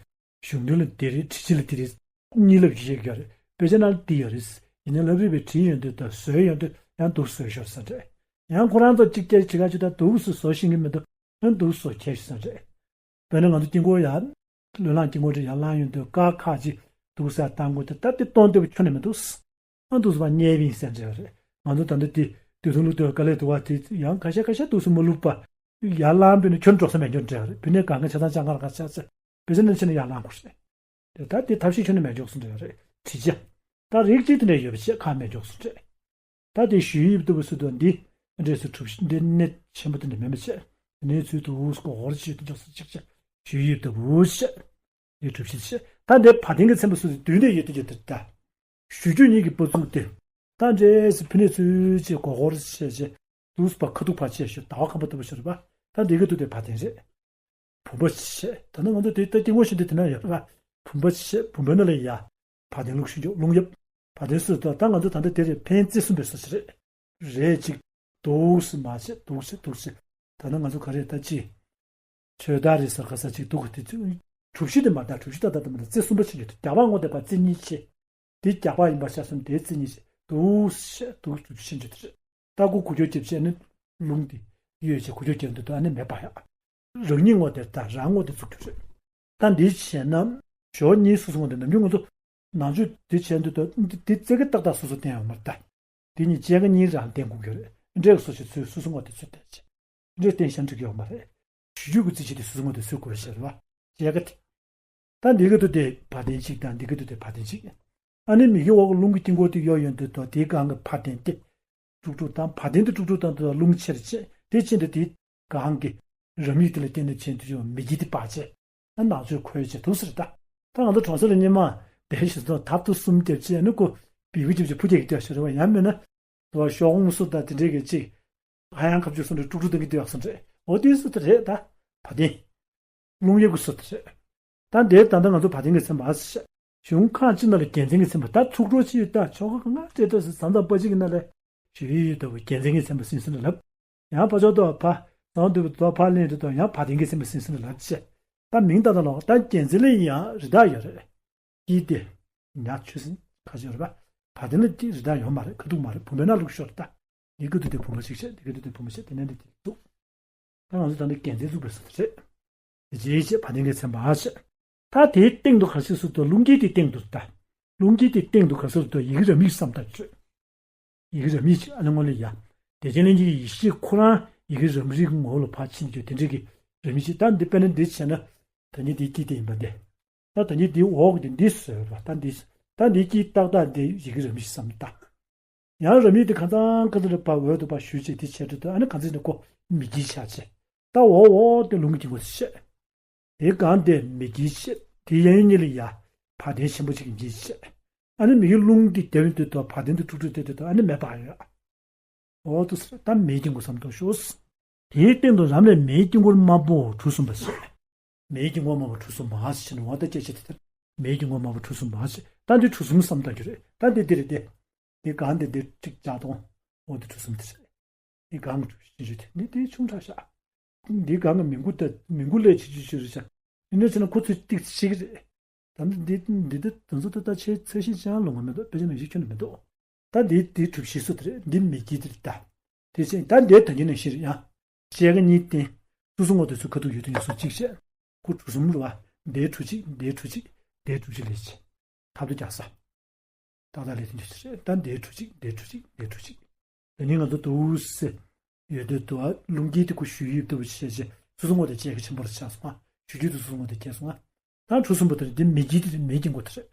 གཞུང་དོན་ལ་འདི་རེད། དྲི་ཆུ་ལ་འདི་རེད། གཉིས་ལབ་ཀྱི་ཡོད་རེད། དཔེ་ཆ་ནང་ལ་འདི་ཡོད་རེད། ཡིན་ན་ལབ་རེས་པའི་བྲིས་ཡོང་དུས་དང་བཟོས་ཡོང་དུས་ཡང་འདུག་བཟོས་ཤོར་ས་རེད། ཡང་ཁོ་རང་ཚོ་གཅིག་བརྒྱ་ཅིག་ག་ཅིག་ད་འདུག་སུ་བཟོ་ཤེས་ཀྱི་མི་འདུག་ཡང་འདུག་བཟོ་ཁྱེར་ཤོར་ས་རེད། དཔེར་ན་ང་ཚོ་དཀྱིལ་འཁོར་ཡར་བློས་བསླངས་དཀྱིལ་འཁོར་དེ་ཡར་བླངས་ཡོང་དུས་ཀ་ཁ་ཅིག་འདུག་སར་བཏང་དགོས་དུས་ད་དེ་གཏོང་འདོད་པ་ཁྱོན་ནས་མི་འདུག་ཨ་འདུག་སུ་བ་བརྙས་པིན་ཟེར་འདྲ་རེད། ང་ཚོ་ད་ལྟ་དེ་དུས་ཐུང་ལུགས་དེ་དཀའ་ལས་སྡུག་པ་དེ་ཡང་ཁ་ཤས་ཁ་ཤས་འདུག་སུ་མ་ལུག་པ་ཡར་བླངས་པས་ན་ཁྱོན་འགྲོ་ས་མེད་འགྱུར་འདྲ་རེད། བུད་མེད་གང་ག་ཆ་ཚང་ཅང་ག་ལ་ག་ཆ་ཚ་བེ་ཟ་ནས་ཕྱིན་ན་ཡར་བླངས་དགོས་རེད། དེ་ད་དེ་ཐབས་ཤེས་ཁྱོན་ནས་མེད་འཇོག་སུ་འདྲ་རེད། དྲི་ཆ་ད་རིགས་གཅིག་དེ་འདྲ་ཡོད་པ་བྱས་ཁ་མེད་འཇོག་སུ་འདྲ། ད་དེ་ཞུ་ཡིག་ལྟ་བུ་སུ་དང་འདི་འདྲས་སུ་གྲུབ་ཤིང་འདི་གནད་ཆེན་པོ་དེ་འདྲ་མེད་པ་བྱས། དེ་ནས་ཚུལ་དུ་འུ་སྐོ་ཧོར་ཆེད་དུ་འཇོག་སུ་ཅིག་ཅིག་ཞུ་ཡིག་ལྟ་བུ་བྱས། དེ་གྲུབ་ཤིང་བྱས། ད་འདི་བ་དན་གྱི་ཚན་པ་སུ་དེ་དུས་འདྲ་ཡོད་དེ་ཡོད་དེ་ད། ཞུ་རྒྱུ་གཉིས་ཀྱི་པ་ཚུགས་ཏེ། ད་འདྲས་སུ་ཕི་ནས་ཚུལ་ཅིག་གོ་ཧོར་ཆེ་ཆེ། དུས་སུ་བ་ཁ་ཐུག་བ་ཆེ་ཞུ་ཟླ་བ་ཁམ་པ་ལྟ་བུ་ཞུ་རེད་པ། ད་འདི་གི་དུས་དེ་བ་དན་རེད། བུམ་པ་ཆེ། ད་ནི་ང་ཚོ་དེ་ལྟ་སྐྱེ་དངོས་ཤིག་འདི་དེ་ན་ཡོད་རེད་པ། བུམ་པ་ཆེ། བུམ་པའི་ནང་ལ་ཡ། བ་དན་ལུགས་ཤིག་འཇོག་རླུང་ཡབ། བ་དན་སུ་ད་ད་ང་ཚོ་ད་ལྟ་དེ་རེད། ཕན་རྩེ་གསུམ་པའི་སོ་ཆེ་རེད། རེད་ཅིག་དུག་སུ་མ་ཆེ་དུག་ཆེ་དུག་ཆེ། ད་ནི་ང་ཚོ་ག་རེ་ད་ཅི། ཆོས་ད་རེད་ཟེར་ག་ས་ཅིག་དུག་གི་དེ་ཚོ། གྲུ་བཞི་དེ་མ་ད་གྲུ་བཞི་ད་ད་ད་མ་ད་རྩེ་གསུམ་པ་ཆེ་རེད། རྒྱ་བ་ངོ་དེ་པ་རྩེ་གཉིས་ཆེ། དེ་རྒྱ་བ་ཡིན་པ་ཤ་གསུམ་དེ་རྩེ་གཉིས་ཆེ་དུག་ཆེ་དུག་གྲུ་བཞི་ཆེ་རེད། ད་གུ་གུ་ཅོ་ཅེ་བྱས་ནི་རླུང་དེ་ཡོད་ཅེ་གུ་ཅོ་ཅེ་འདི་དུ་ཨ་ནི་མེད་པ་ཡ། རང་ཉིད་ངོ་དེ་ད་རང་ངོ་དེ་ཚུགས་རྒྱུ་རེད། ད་འདི་བྱས་ན་ཞོ་གཉིས་སོ་སོ་ངོ་དེ་ནམ་རྒྱུན་ང་ཚོ་ནང་ཆོས་དེ་བྱས་འདི་དུ་འདི་རྩེ་གི་ཏག་ཏག་སོ་སོ་བསྟན་ཡོང་མར་ད། དེ་གཉིས་བཅས་ཀ་གཉིས་རང་བསྟན་དགོས་ཀྱི་རེད། འདྲེ་གི་སོ་ཆེ་ཚུལ་སོ་སོ་ངོ་དེ་ཚུལ་བསྟན་ཅེ། འདྲེ་བསྟན་ཤ་འགྲིག་ཡོད་མ་རེད། ཞུ་རྒྱུ་གི་རྩིས་གཞི་དེ་སོ་སོ་ངོ་དེ་ཚུལ་དགོས་ཤེས་རེད་བ། བཅས་ཀ་དེ། ད་འདི་གི་དུ་དེ་བ་དན་གཅིག་དང་འདི་གི་དུ་དེ་བ་དན་གཅིག་ཨ་ནི་མིག་གི་འོག་གི་རླུང་གི་དཀྱིལ་འཁོར་དེ་གཡོ་ཡོང་དུས་དོ་དེའི་སྒང་གི་བ་དན་དེ། དཀྲུག་དཀྲུག་དང་བ་དན་དེ་དཀྲུག་དཀྲུག་དང་དུ་རླུང་ཆེར་བྱེད་དེ་ཕྱིན་དུ་དེའི་སྒང་གི་རབ་མིག་དེ་ལ་བརྟེན་ནས་བྱེད་དུ་ཡོང་མི་རྒྱུ་དེ་བ་བྱེད། ཨ་ནང་ཆོས་ཁོལ་བྱེད་དུ་ཟེར་ད། ད་ང་ཚོ་གྲོང་གསེབ་ལ་སྙེ་མ་དེ་ཞིག་ཚོ་ཐབ་ཏུ་གསུམ་རྒྱབ་བྱེད་ཨ་ནི་ཀོ་བི་གུ་རྒྱབ་བྱེད་ཕུ་རྒྱག་གི་ལྟོས་ཤོར་བ་ཡང་མིན་ན། དུ་བ་ཤོག་ངོ་སུ་ད་དེ་འདྲས་གི་གཅིག་ཧ་ཡང་ཁ་བཅུ་སུ་འདྲ་དཀྲུག་དཀྲུག་དང་གི་དུ་ཡག་སུ་འདྲས་འོ་དེ་སུ་དེ་རེད་ད། བ་དན། རླུང་གཡབ་ཀྱི་སྲོལ་དེ་རེད། ད་འདིར་ད་ལྟ་ང་ཚོ་བ་དན་གྱི་ཚན་པ་ཟེར། གཞུང་ཁག་ཅིག་ནང་ལ་རྒྱལ་མཚན་གྱི་ཚན་པ་ད་ཚུགས་སྒྲོག་ཅིག་ཡོད་ད་ཆོ་ག་གང་ག་སྤྲད་ཐུབ་ཟེར་ཟམ་ཟམ་པ་ཅིག་གི་ནང་ལ་ཞུ་ཡི་ཡོད་ད་བུ་རྒྱལ་མཚན་གྱི་ཚན་པ་ཟིན་ཟིན་ལ་ལབ། ཡང་ཕ་ཕྱོགས་དུ་བ་ཕ་ཟམ་དུ་བུ་དོ་ཕ་ལེན་དུ་དོ་ཡང་བ་དན་གྱི་ཚན་པ་ཟིན་ཟིན་ལ་ལབ་ཅེ། ད་མིང་ད་ད་ལོག་ད་རྒྱལ་མཚན་ལ་ཡང་རི་དྭགས་ཡོད་རེད། ཀྱི་དེ། ཉ་ཆུ་སྲིན་ཁ་ཅིག་ཡོད་རེད་པ། བ་དན་ལ་ཀྱི་རི་དྭགས་ཡོད་མ་རེད་ཁ་ཐུག་མ་རེད་བུམ་པའི་ནང་ལུགས་ཤོར་ད། འདི་སྐབས་དུས་དེ་བུ་མོ་གཅིག་བྱས། འདི་སྐབས་དུས་དེ་བུ་མོ་བྱས། དེ་ནས་འདི་དེ་འདུག་ད་ང་ཚོ་ད་ནི་རྒྱལ་མཚན་བཙུགས་པའི་ས་དེ་རེད། དེ་རྗེས་བྱས་བ་དན་གྱི་མཚན་པ་བྱས། ད་དེའི་སྟེང་དུ་ག་རེ་ཟེར་ཟེར་དུས། རླུང་དཀྱིལ་དེའི་སྟེང་དུ་ད། རླུང་དཀྱིལ་དེའི་སྟེང་དུ་ག་རེ་ཟེར་ཟེར་དུས། ཡི་གེ་རབ་གཉིས་བསམ་བཏང་གི་རེད། ཡི་གེ་རབ་གཉིས་ཅིག་ཨ་ནི་སྔོན་ལ་ཡ། བདེ་ཆེན་གླིང་གི་ཡེ་ཤེས་ཁོ་རང་ཡི་གེ་རབ་གཉིས་ཀྱི་ངོ་བོ་ལ་ཕར་ཕྱིན་ཡོད། དེ་འདྲའི་གི་རབ་གཉིས་ཅིག་ད་འདི་དཔེར་ན་འདི་བྱས་ན། ད་ནི་འདིའི་དཀྱིལ་དེ་ཡིན་པ་འདི། ད་ད་ནི་འདིའི་འོག་གི་འདི་བཟོས་པ། ད་འདི། ད་འདིའི་དཀྱིལ་ཏག་ཏག་འདི་ཡི་གེ་རབ་གཉིས་བསམ་བཏང་། ཡང་རབ་གཉིས་དེ་གང་ཚང་གང་ཚང་རེ་ཕར་འོད་དུ་ཕར་ཞུ་བྱས། དེ་བྱས་དུས་ད་ཨ་ནི་གང་ཚང་ནས་ཁོ་མེ་དཀྱིལ་ཆགས་བྱས། ད་འོག་འོག་དེ་རླུང་གི་དཀྱིལ་འཁོར་དེ་བཤད། དེའི་སྒང་དེ་མེ་དཀྱིལ་བཤད། དེའི་གཡས་གཡོན་གཉིས་ལ་ཡ་བ་དན་ཆེན་པོ་གཅིག་གི་དཀྱིལ་བཤད། ཨ་ནི་མེ་ཡི་རླུང་དེ་དེ་བས་དུས་ད་བ་དན་དེ་འཁྲུག་འཁྲུག་དེ་དུས་ད་ཨ་ནི་མེ་འབར་ཡོད། འོ་དུ་ཟེར། ད་མེའི་དཀྱིལ་འཁོར་བསམ་བཏང་ཤོག། དེའི་སྟེང་དུ་རམ་ལས་མེའི་དཀྱིལ་འཁོར་དམར་པོ་གྲུ་གསུམ་པ་བཤད། མེའི་དཀྱིལ་འཁོར་དམར་པོ་གྲུ་གསུམ་པ་ཟེར་ནས་འོ་ད་སྐད་ཆ་དེ་ལྟར། མེའི་དཀྱིལ་འཁོར་དམར་པོ་གྲུ་གསུམ་པ་ཟེར། ད་འདི་གྲུ་གསུམ་བསམ་བཏང་རྒྱུ་རེད། ད་འདི་འདི་རེད་དེ། འདི་གང་འདི་འདི་གཅིག་བརྒྱ་སྟོང་། འོ་འདི་གྲུ་གསུམ་དེ་རེད། འདི་གང་གི་གྲུ་གསུམ་རེད། འདི་འདི་ཆུང་དྲགས་ཤག། འདི་གང་གི་མི་མགོ་ད་མི་མགོ་ལས་ཆེ་ཆེ་ཆེ་རེད་ཤག། ཡིན་ན་བྱས་ན་ཁོ་ཚོས་ཏིག་ཤིག་རེད། ད་འདི་འདི་འདི་འདི་དེ་ཚོ་ད་ལྟ་ཆེ་ཚད་གཞི་ཅང་ལོང་གི་མི་འདུག། དཔེ་ཆ་ནང་བཞིན་ཁྱོན་ནས་མི་འདུག། ད་འདི་འདི་གྲུ་བཞི་སུ་དེ་རེད། འདི་མེ་དཀྱིལ་དེ་རེད་ད། དེ་ཕྱིན་ད་འདིའི་ད་གིན་ནང་བཞིན་རེད་ཡ། ཤེལ་སྒ་གཉིས་བསྟན། སོ་སོ་ངོ་དེ་ཚོ་ཁ་ཐུག་ཡོད་དུ་ཡོད་སོ་གཅིག་བཤད། ཁོ་གྲུ་གསུམ་རེད་བ། འདིའི་གྲུ་གཅིག། འདིའི་གྲུ་གཅིག། འདིའི་གྲུ་གཅིག་ལས་བྱེད། ཐབ་ཏུ་རྒྱག་ས། ཏག་ཏག་ལས་དོན་ཅི་ཟེར། ད་འདིའི་གྲུ་གཅིག། འདིའི་གྲུ་གཅིག། འདིའི་གྲུ་གཅིག། དེ་ནས་ང་ཚོ་འདུག་སེ་ཡོད་དུས་དུ་བ། རླུང་དཀྱིལ་དེ་ཁོ་ཞུ་ཡིབ་ལྟ་བུ་བྱས་བྱས། སོ་སོ་ངོ་དེ་ལྕགས་ཀྱི་ཆེན་པོ་རུ་ཆགས་སོང་ང་། ཞུ་རྒྱུ་དེ་སོ་སོ་ངོ་དེ་སྐྱེས་སོང་ང་། ད་གྲུ་གསུམ་པོ་དེ་འདི་མེ་དཀྱིལ་དེ་རེད། མེའི་དཀྱིལ་འཁོར་དེ་རེད།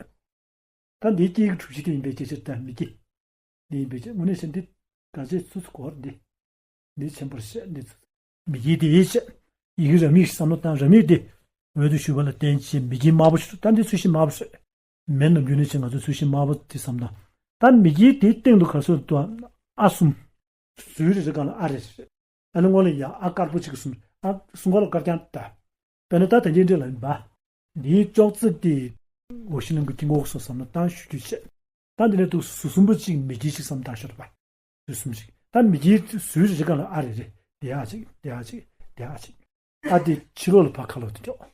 ད་འདིའི་དཀྱིལ་གྱི་གྲུ་བཞི་དེ་ཡིན་པའི་སྐད་ཆ་དང་མེ་དཀྱིལ། འདི་ཡིན་པའི་ཆ་དངོས་གནས་བྱས་འདི་ག་ཚད་ཚུད་ཚུད་གོ་བར་འདི། འདི་ཆེན་པོར་བཤད། འདི་ཚུད། མེ་དཀྱིལ་དེ་ཡིན་བཤད། ཡི་གེ་རབ་གཉིས་བསམ་བློ་བཏང་། རབ་གཉིས་དེ་འོད་དུ་ཞུ་བ་ལ་བརྟེན་བྱས་མེ་དཀྱིལ་དམར་པོ་ཞིག་ཏུ། ད་འདི་ཚོས་གཞི་དམར་པོ་བཤད། མེ་ནམ་རྒྱུན་ནས་ཅིག་ང་ཚོས་ཚོས་གཞི་དམར་པོ་དེ་བསམ་དང་། ད་མེ་དཀྱིལ་དེའི་སྟེང་དུ་ག་ཚོད་འདུག། ཨ་གསུམ། ཟུར་རེ་རེ་སྒང་ལ་ཨ་རེ་རེ། ཨ་ནི་སྔོན་ལ་ཡ་ཨ་དཀར་པོ་གཅིག་གསུམ། ཨ་གསུམ་ཀ་ལ་དཀར་རྐྱང་ད། དཔེར་ན་ད་དེ་འདྲའི་འདྲ་ལ་ཡིན་པ། འདིའི་ཅོག་ཙེ་དེ་འོ་ཤིང་ནང་གི་དཀྱིལ་འཁོར་སོགས་བསམ་ན་བཏང་ཞུ་རྒྱུ་བྱས། ད་འདི་ནས་འདུག་ཟུར་གསུམ་པོ་གཅིག་མེ་དཀྱིལ་ཞིག་བསམ་བཏང་ཤོག་པ། ཟུར་གསུམ་ཞིག། ད་མེ་དཀྱིལ་ཟུར་རེ་རེ་སྒང་ལ་ཨ་རེ་རེ། དེ་ཨ་གཅིག། དེ་ཨ་གཅིག། དེ་ཨ་གཅིག། ཨ་དེ་ཕྱི་ལོགས་ལ་ཕར་ཁ་ལོག་ཏུ་འཇོག།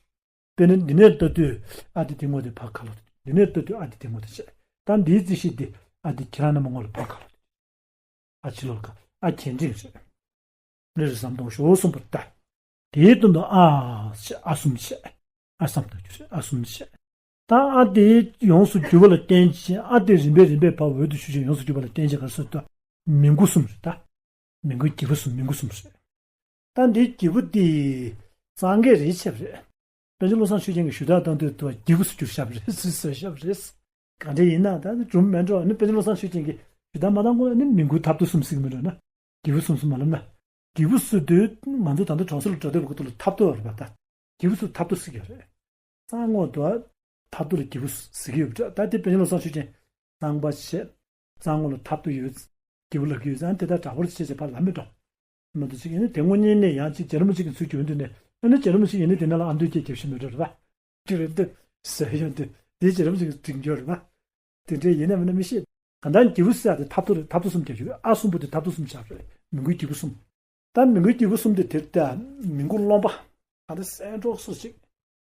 དཔེར་ན་འདི་ནས་ལྟ་དུས་ཨ་དེ་དེ་ངོ་དེ་ཕར་ཁ་ལོག་ཏུ། འདི་ནས་ལྟ་དུས་ཨ་དེ་དེ་ངོ་དེ་བྱས། ད་འདིའི་རྩིས་གཞི་དེ་ཨ་དེ་ཁྱེད་རང་རྣམ་པ་ངོ་ལ་ཕར་ཁ་ལོག་ཏུ། ཨ་ཕྱི་ལོགས་ལ་ཁ། ཨ་གྱེན་འགྲེང་རེད། འདི་རེད་བསམ་བཏང་ཤོག་གསུམ་པོ་ད། དེའི་དོན་དུ་ཨ་བྱས། ཨ་གསུམ་བྱས། ཨ་བསམ་བཏང་རྒྱུ་རེད། ཨ་གསུམ་བྱས། ད་ཨ་དེ་ཡོངས་སུ་གྱུར་པ་ལ་བརྟེན་བྱས། ཨ་དེ་རིམ་པས་རིམ་པས་ཕར་འོད་དུ་ཞུ་བྱས་ཡོངས་སུ་གྱུར་པ་ལ་བརྟེན་བྱས་ག་རེ་ཟེར་ད། མི་མགོ་གསུམ་རེད་ད། མི་མགོའི་སྒྱེད་པུ་གསུམ། མི་མགོ་གསུམ་རེད། ད་འདིའི་སྒྱེད་པུ་དེ་གཙང་སྐད་རེད་བྱས་པ་རེད། པཎ་ཆེན་བློ་བཟང་ཆོས་རྒྱན་གྱིས་ཞུ་དག་བཏང་དུས་དུ་སྒྱེད་པུ་སུ་གྱུར་བཞག་པ་རེད། སུས་བཟོས་བཞག་པ་རེད། གང་འདྲ་ཡིན་ན་ད་ནི་སྒྲུང་མེད་འགྲོ། ནི་པཎ་ཆེན་བློ་བཟང་ཆོས་རྒྱན་གྱིས་ཞུ་དག་མ་བཏང་གོང་ལ་ནི་མི་མགོའི་ཐབ་ཏུ་གསུམ་ཟེར་གྱི་མེད་འགྲོ་ན། སྒྱེད་པུ་གསུམ་གསུམ་མ་ལབ་ན། སྒྱེད་པུ་ཟེར་དུས་ང་ཚོ་ད་ལྟ་གྲོང་གསེབ་ལ་འགྲོ་དུས་ཀྱི་ཐོག་ལ་ཐབ་ཏུ་རེད་པ་ད། སྒྱེད་པུ་ཟེར་ཐབ་ཏུ་ཟེར་གྱི་རེད། གཙང་ངོགས་དུ་ཐབ་ཏུ་ལ་སྒྱེད་པུ་ཟེར་གྱི་ཡོད་པ་འདྲ། ད་དེ་པཎ་ཆེན་བློ་བཟང་ཆོས་རྒྱན་གཙང་པ་བྱས། གཙང་ངོགས་ལ་ཐབ་ཏུ་ཡོད། སྒྱེད་པུ་ལབ་ཀྱི་ཡོད་ཙང་དེ་ལྟར་དྲག་པོར་བྱས་བྱས་ཕར་ལབ་མི་འགྲོ། མ་གཏོགས་ཅིག་ཡིན་ན་དེ་དངོས་གཉེན་ནས་ཡང་ཅིག་རྗེ་རིན་པོ་ཆེ་གི་ཚུལ་གྱི་འོན་དུ་ནས་ཨ་ནི་རྗེ་རིན་པོ་ཆེ་ཡིན་ན་དེ་ནང་ལ་ཨ་མདོའི་སྐད་རྒྱབ་ཤེས་མེད་འགྲོ་རེད་པ། ཅི་རེད་འདི་ཟེར་ཡོང་དུས་དེ་རྗེ་རིན་པོ་ཆེ་གི་དྲིན་འགྱུར་རེད་པ། དེ་འདྲའི་ཡིན་ན་མིན་ན་མི་ཤེས། གང་ལྟར་སྒྱེད་པུ་ཟེར་ཡ་དེ་ཐབ་ཏུ་རེད། ཐབ་ཏུ་གསུམ་རྒྱག་རྒྱུ་རེད། ཨ་གསུམ་པོ་དེ་ཐབ་ཏུ་གསུམ་བཞག་རེད། མི་མགོའི་སྒྱེད་པུ་གསུམ། ད་མི་མགོའི་སྒྱེད་པུ་གསུམ་དེ་དེར་ལྟ་མི་མགོ་རློན་པ། ད་ལྟ་སྲན་གྲོགས་སུ་ཅིག་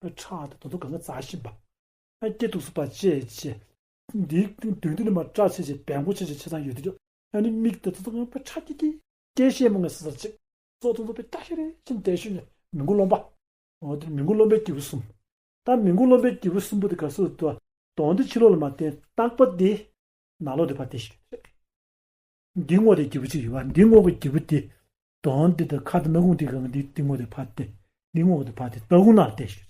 ཁྲག་དེ་དོ་དོ་གང་ག་འཛག་བཞིན་པ། ཨ་སྐྱེ་ཐུག་སུ་པ་བཅད་བྱས། འདིའི་མདུན་དུ་ནི་མ་སྐྲ་ཆེ་ཆེ་བེམ་པོ་ཆེ་ཆེ་ཆེ་ཚང་ཡོད་དུས། ཨ་ནི་མིག་དེ་དོ་དོ་གང་པ་ཁྲག་སྐྱིད་སྐྱིད་སྐྱེ་ཤེས་མ་ངེས་སུ་ཟེར་ཅིག་ཙོག་ཙོག་ཙོག་པའི་ལྟ་ཤེས་རེ་ཕྱིན་བསྡད་ཤུལ་ནས་མི་མགོ་རློན་པ། འོ་དེ་མི་མགོ་རློན་པའི་སྒྱེད་པུ་གསུམ། ད་མི་མགོ་རློན་པའི་སྒྱེད་པུ་གསུམ་པོ་དེ་ག་སུ་དུ་གདོང་དེ་ཕྱི་ལོགས་ལ་མ་བསྟན། ལྟག་པ་དེ་ནང་ལོགས་དེ་ཕར་བསྟན་ཞིག་རེད། འདི་ངོ་དེ་སྒྱེད་པུ་གཅིག་ཡོད་པ། འདི་ངོ་གི་སྒྱེད་པུ་དེ་གདོང་དེ་དང་ཁ་དེ་སྣ་ཁུང་དེ་གང་འདི་འདི་ངོ་དེ་ཕར་བསྟན། འདི་ངོ་གི་དེ་ཕར་བསྟན། ལྟག་ཁུང་ནང་ལ་བསྟན་ཞིག་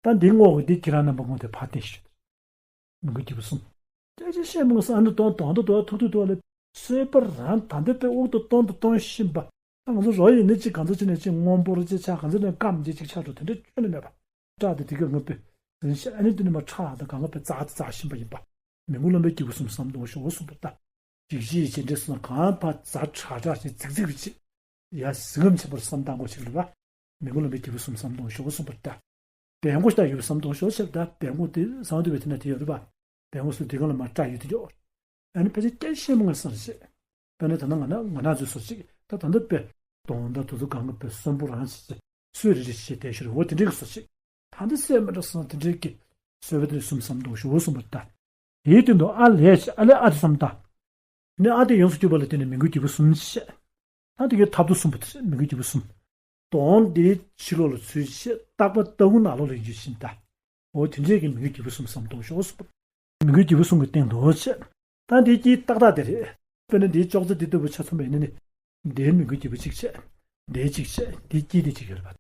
རེད། ད་འདི་ངོ་གི་འདི་ཁྱེད་རང་རྣམ་པ་ངོ་དེ་ཕར་བསྟན་ཞིག་རེད། མི་མགོའི་སྒྱེད་པུ་གསུམ། སྐད་ཆ་བཤད་མང་ས་ཨ་ནི་གདོང་གདོང་དུ་དུ་ཐུག་ཐུག་ཐུག་ལ་གསོད་པ་རང་ད་འདི་པའི་དབུགས་དུ་གཏོང་དུ་གཏོང་བཞིན་པ། ད་ང་ཚོ་རོ་ཡིན་ནི་ཅིག་གང་ཚོ་ཅི་ནས་ཅིག་སྔོན་པོ་རེ་ཅིག་ཆགས། གང་ཚོ་ནས་སྐམ་ཅིག་ཅིག་ཆགས་འགྲོ་དེ་འདྲ་ཁྱོན་ནས་མེད་པ། སྐྲ་དེ་དེ་ག་ངུ་པའི་རིན་ཤ་ཨ་ནི་དེ་ནས་མ་ཁྲག་དང་གང་ག་པའི་རྩ་དེ་རྩ་བཞིན་པ་ཡིན་པ། མི་མགོ་རློན་པའི་སྒྱེད་པུ་གསུམ་བསམ་གཏོང་ཤོག་གསུངས་པ་ལྟ། འཇིགས་བྱེད་ཅི་འདྲ་སོང་ན་གང་ཕར་རྩ་ཁྲག་ཁྲག་ཅིག་རྫིག་རྫིག་རེ་ཅིག་ཡ་གཟི་རྔམ་ཆེན་པོར་བསམ་བཏང་དགོས་ཅིག་རེད་པ། མི་མགོ་རློན་པའི་སྒྱེད་པུ་གསུམ་བསམ་གཏོང་ཤོག་གསུངས་པ་ལྟ། བལ་མགོ་ཞིག་ཡོད་པ་བསམ་གཏོང་ཤོག་ཟེར། ད་བལ་མགོ་དེ་བཟང་དུ་བའི་དེ་ན་དེ་ཡོད་རེད་པ། བལ་མགོ་སུ་དེ་གང་ལ་མ་སྐྲ་ཡོད་དེ་ཡོད། ཨ་ནི་ཕལ་ཆེར་སྐད་ཤེས་མ་ངེས་སར་བྱེད། དཔེར་ན་ད་ནི་ང་ན་ང་ན་ཚོས་སོ་ཅིག་ད་ད་འདི་དཔེ་གདོང་ད་དུ་དུ་གང་གི་དཔེ་གསོན་པོ་རང་བྱེད་ཅིག་སུས་རེ་རེ་བྱེད་དེ་ཤོར་འོ་དེ་འདྲའི་གི་སོ་ཅིག་ད་འདི་སེ་མི་འདྲ་སོང་དེ་འདྲའི་གི་གསོལ་བ་དེ་གསུམ་བསམ་གཏོང་ཤོག་གསུངས་པ་ལྟ། དེའི་སྟེང་དུ་ཨ་ལས་ཨ་ལས་ཨ་དེ་བསམ་ལྟ། ནི་ཨ་དེ་ཡོངས་སུ་གྱུར་པ་ལ་བརྟེན་ནས་མི་མགོའི་རྒྱལ་པོ་གསུམ་བཤད། ཨ་དེ་གའི་ཐབ་རྡོ་གསུམ་པོ་དེ་མི་མགོའི་རྒྱལ་པོ་གསུམ། གདོང་དེ་ཕྱི་ལོགས་ལ་ཚུར་བཤད། རྟག་པ་ལྟ་བུ་ནང་ལོགས་ལ་ཡིན་རྒྱུ་བཞིན་ད། འོ་དེ་འདྲས་ཀྱི་མི་མགོའི་རྒྱལ་པོ་གསུམ་བསམ་གཏོང་ཤོག་གསུངས་པ། མི་མགོའི་རྒྱལ་པོ་གསུམ་གྱི་སྟེང་དུ་བྱས། ད་འདིའི་དཀྱིལ་ཏག་ཏག་དེ་རེད། དཔེར་ན་འདིའི་ཅོག་ཙེ་འདི་ལྟ་བུ་ཆ་མཚོན་པ་ཡིན་ན་ནི། འདིའི་མི་མགོའི་རྒྱལ་པོ་གཅིག་བྱས། འདིའི་གཅིག་བྱས། འདིའི་དཀྱིལ་དེ་གཅིག་ཡོད་རེད་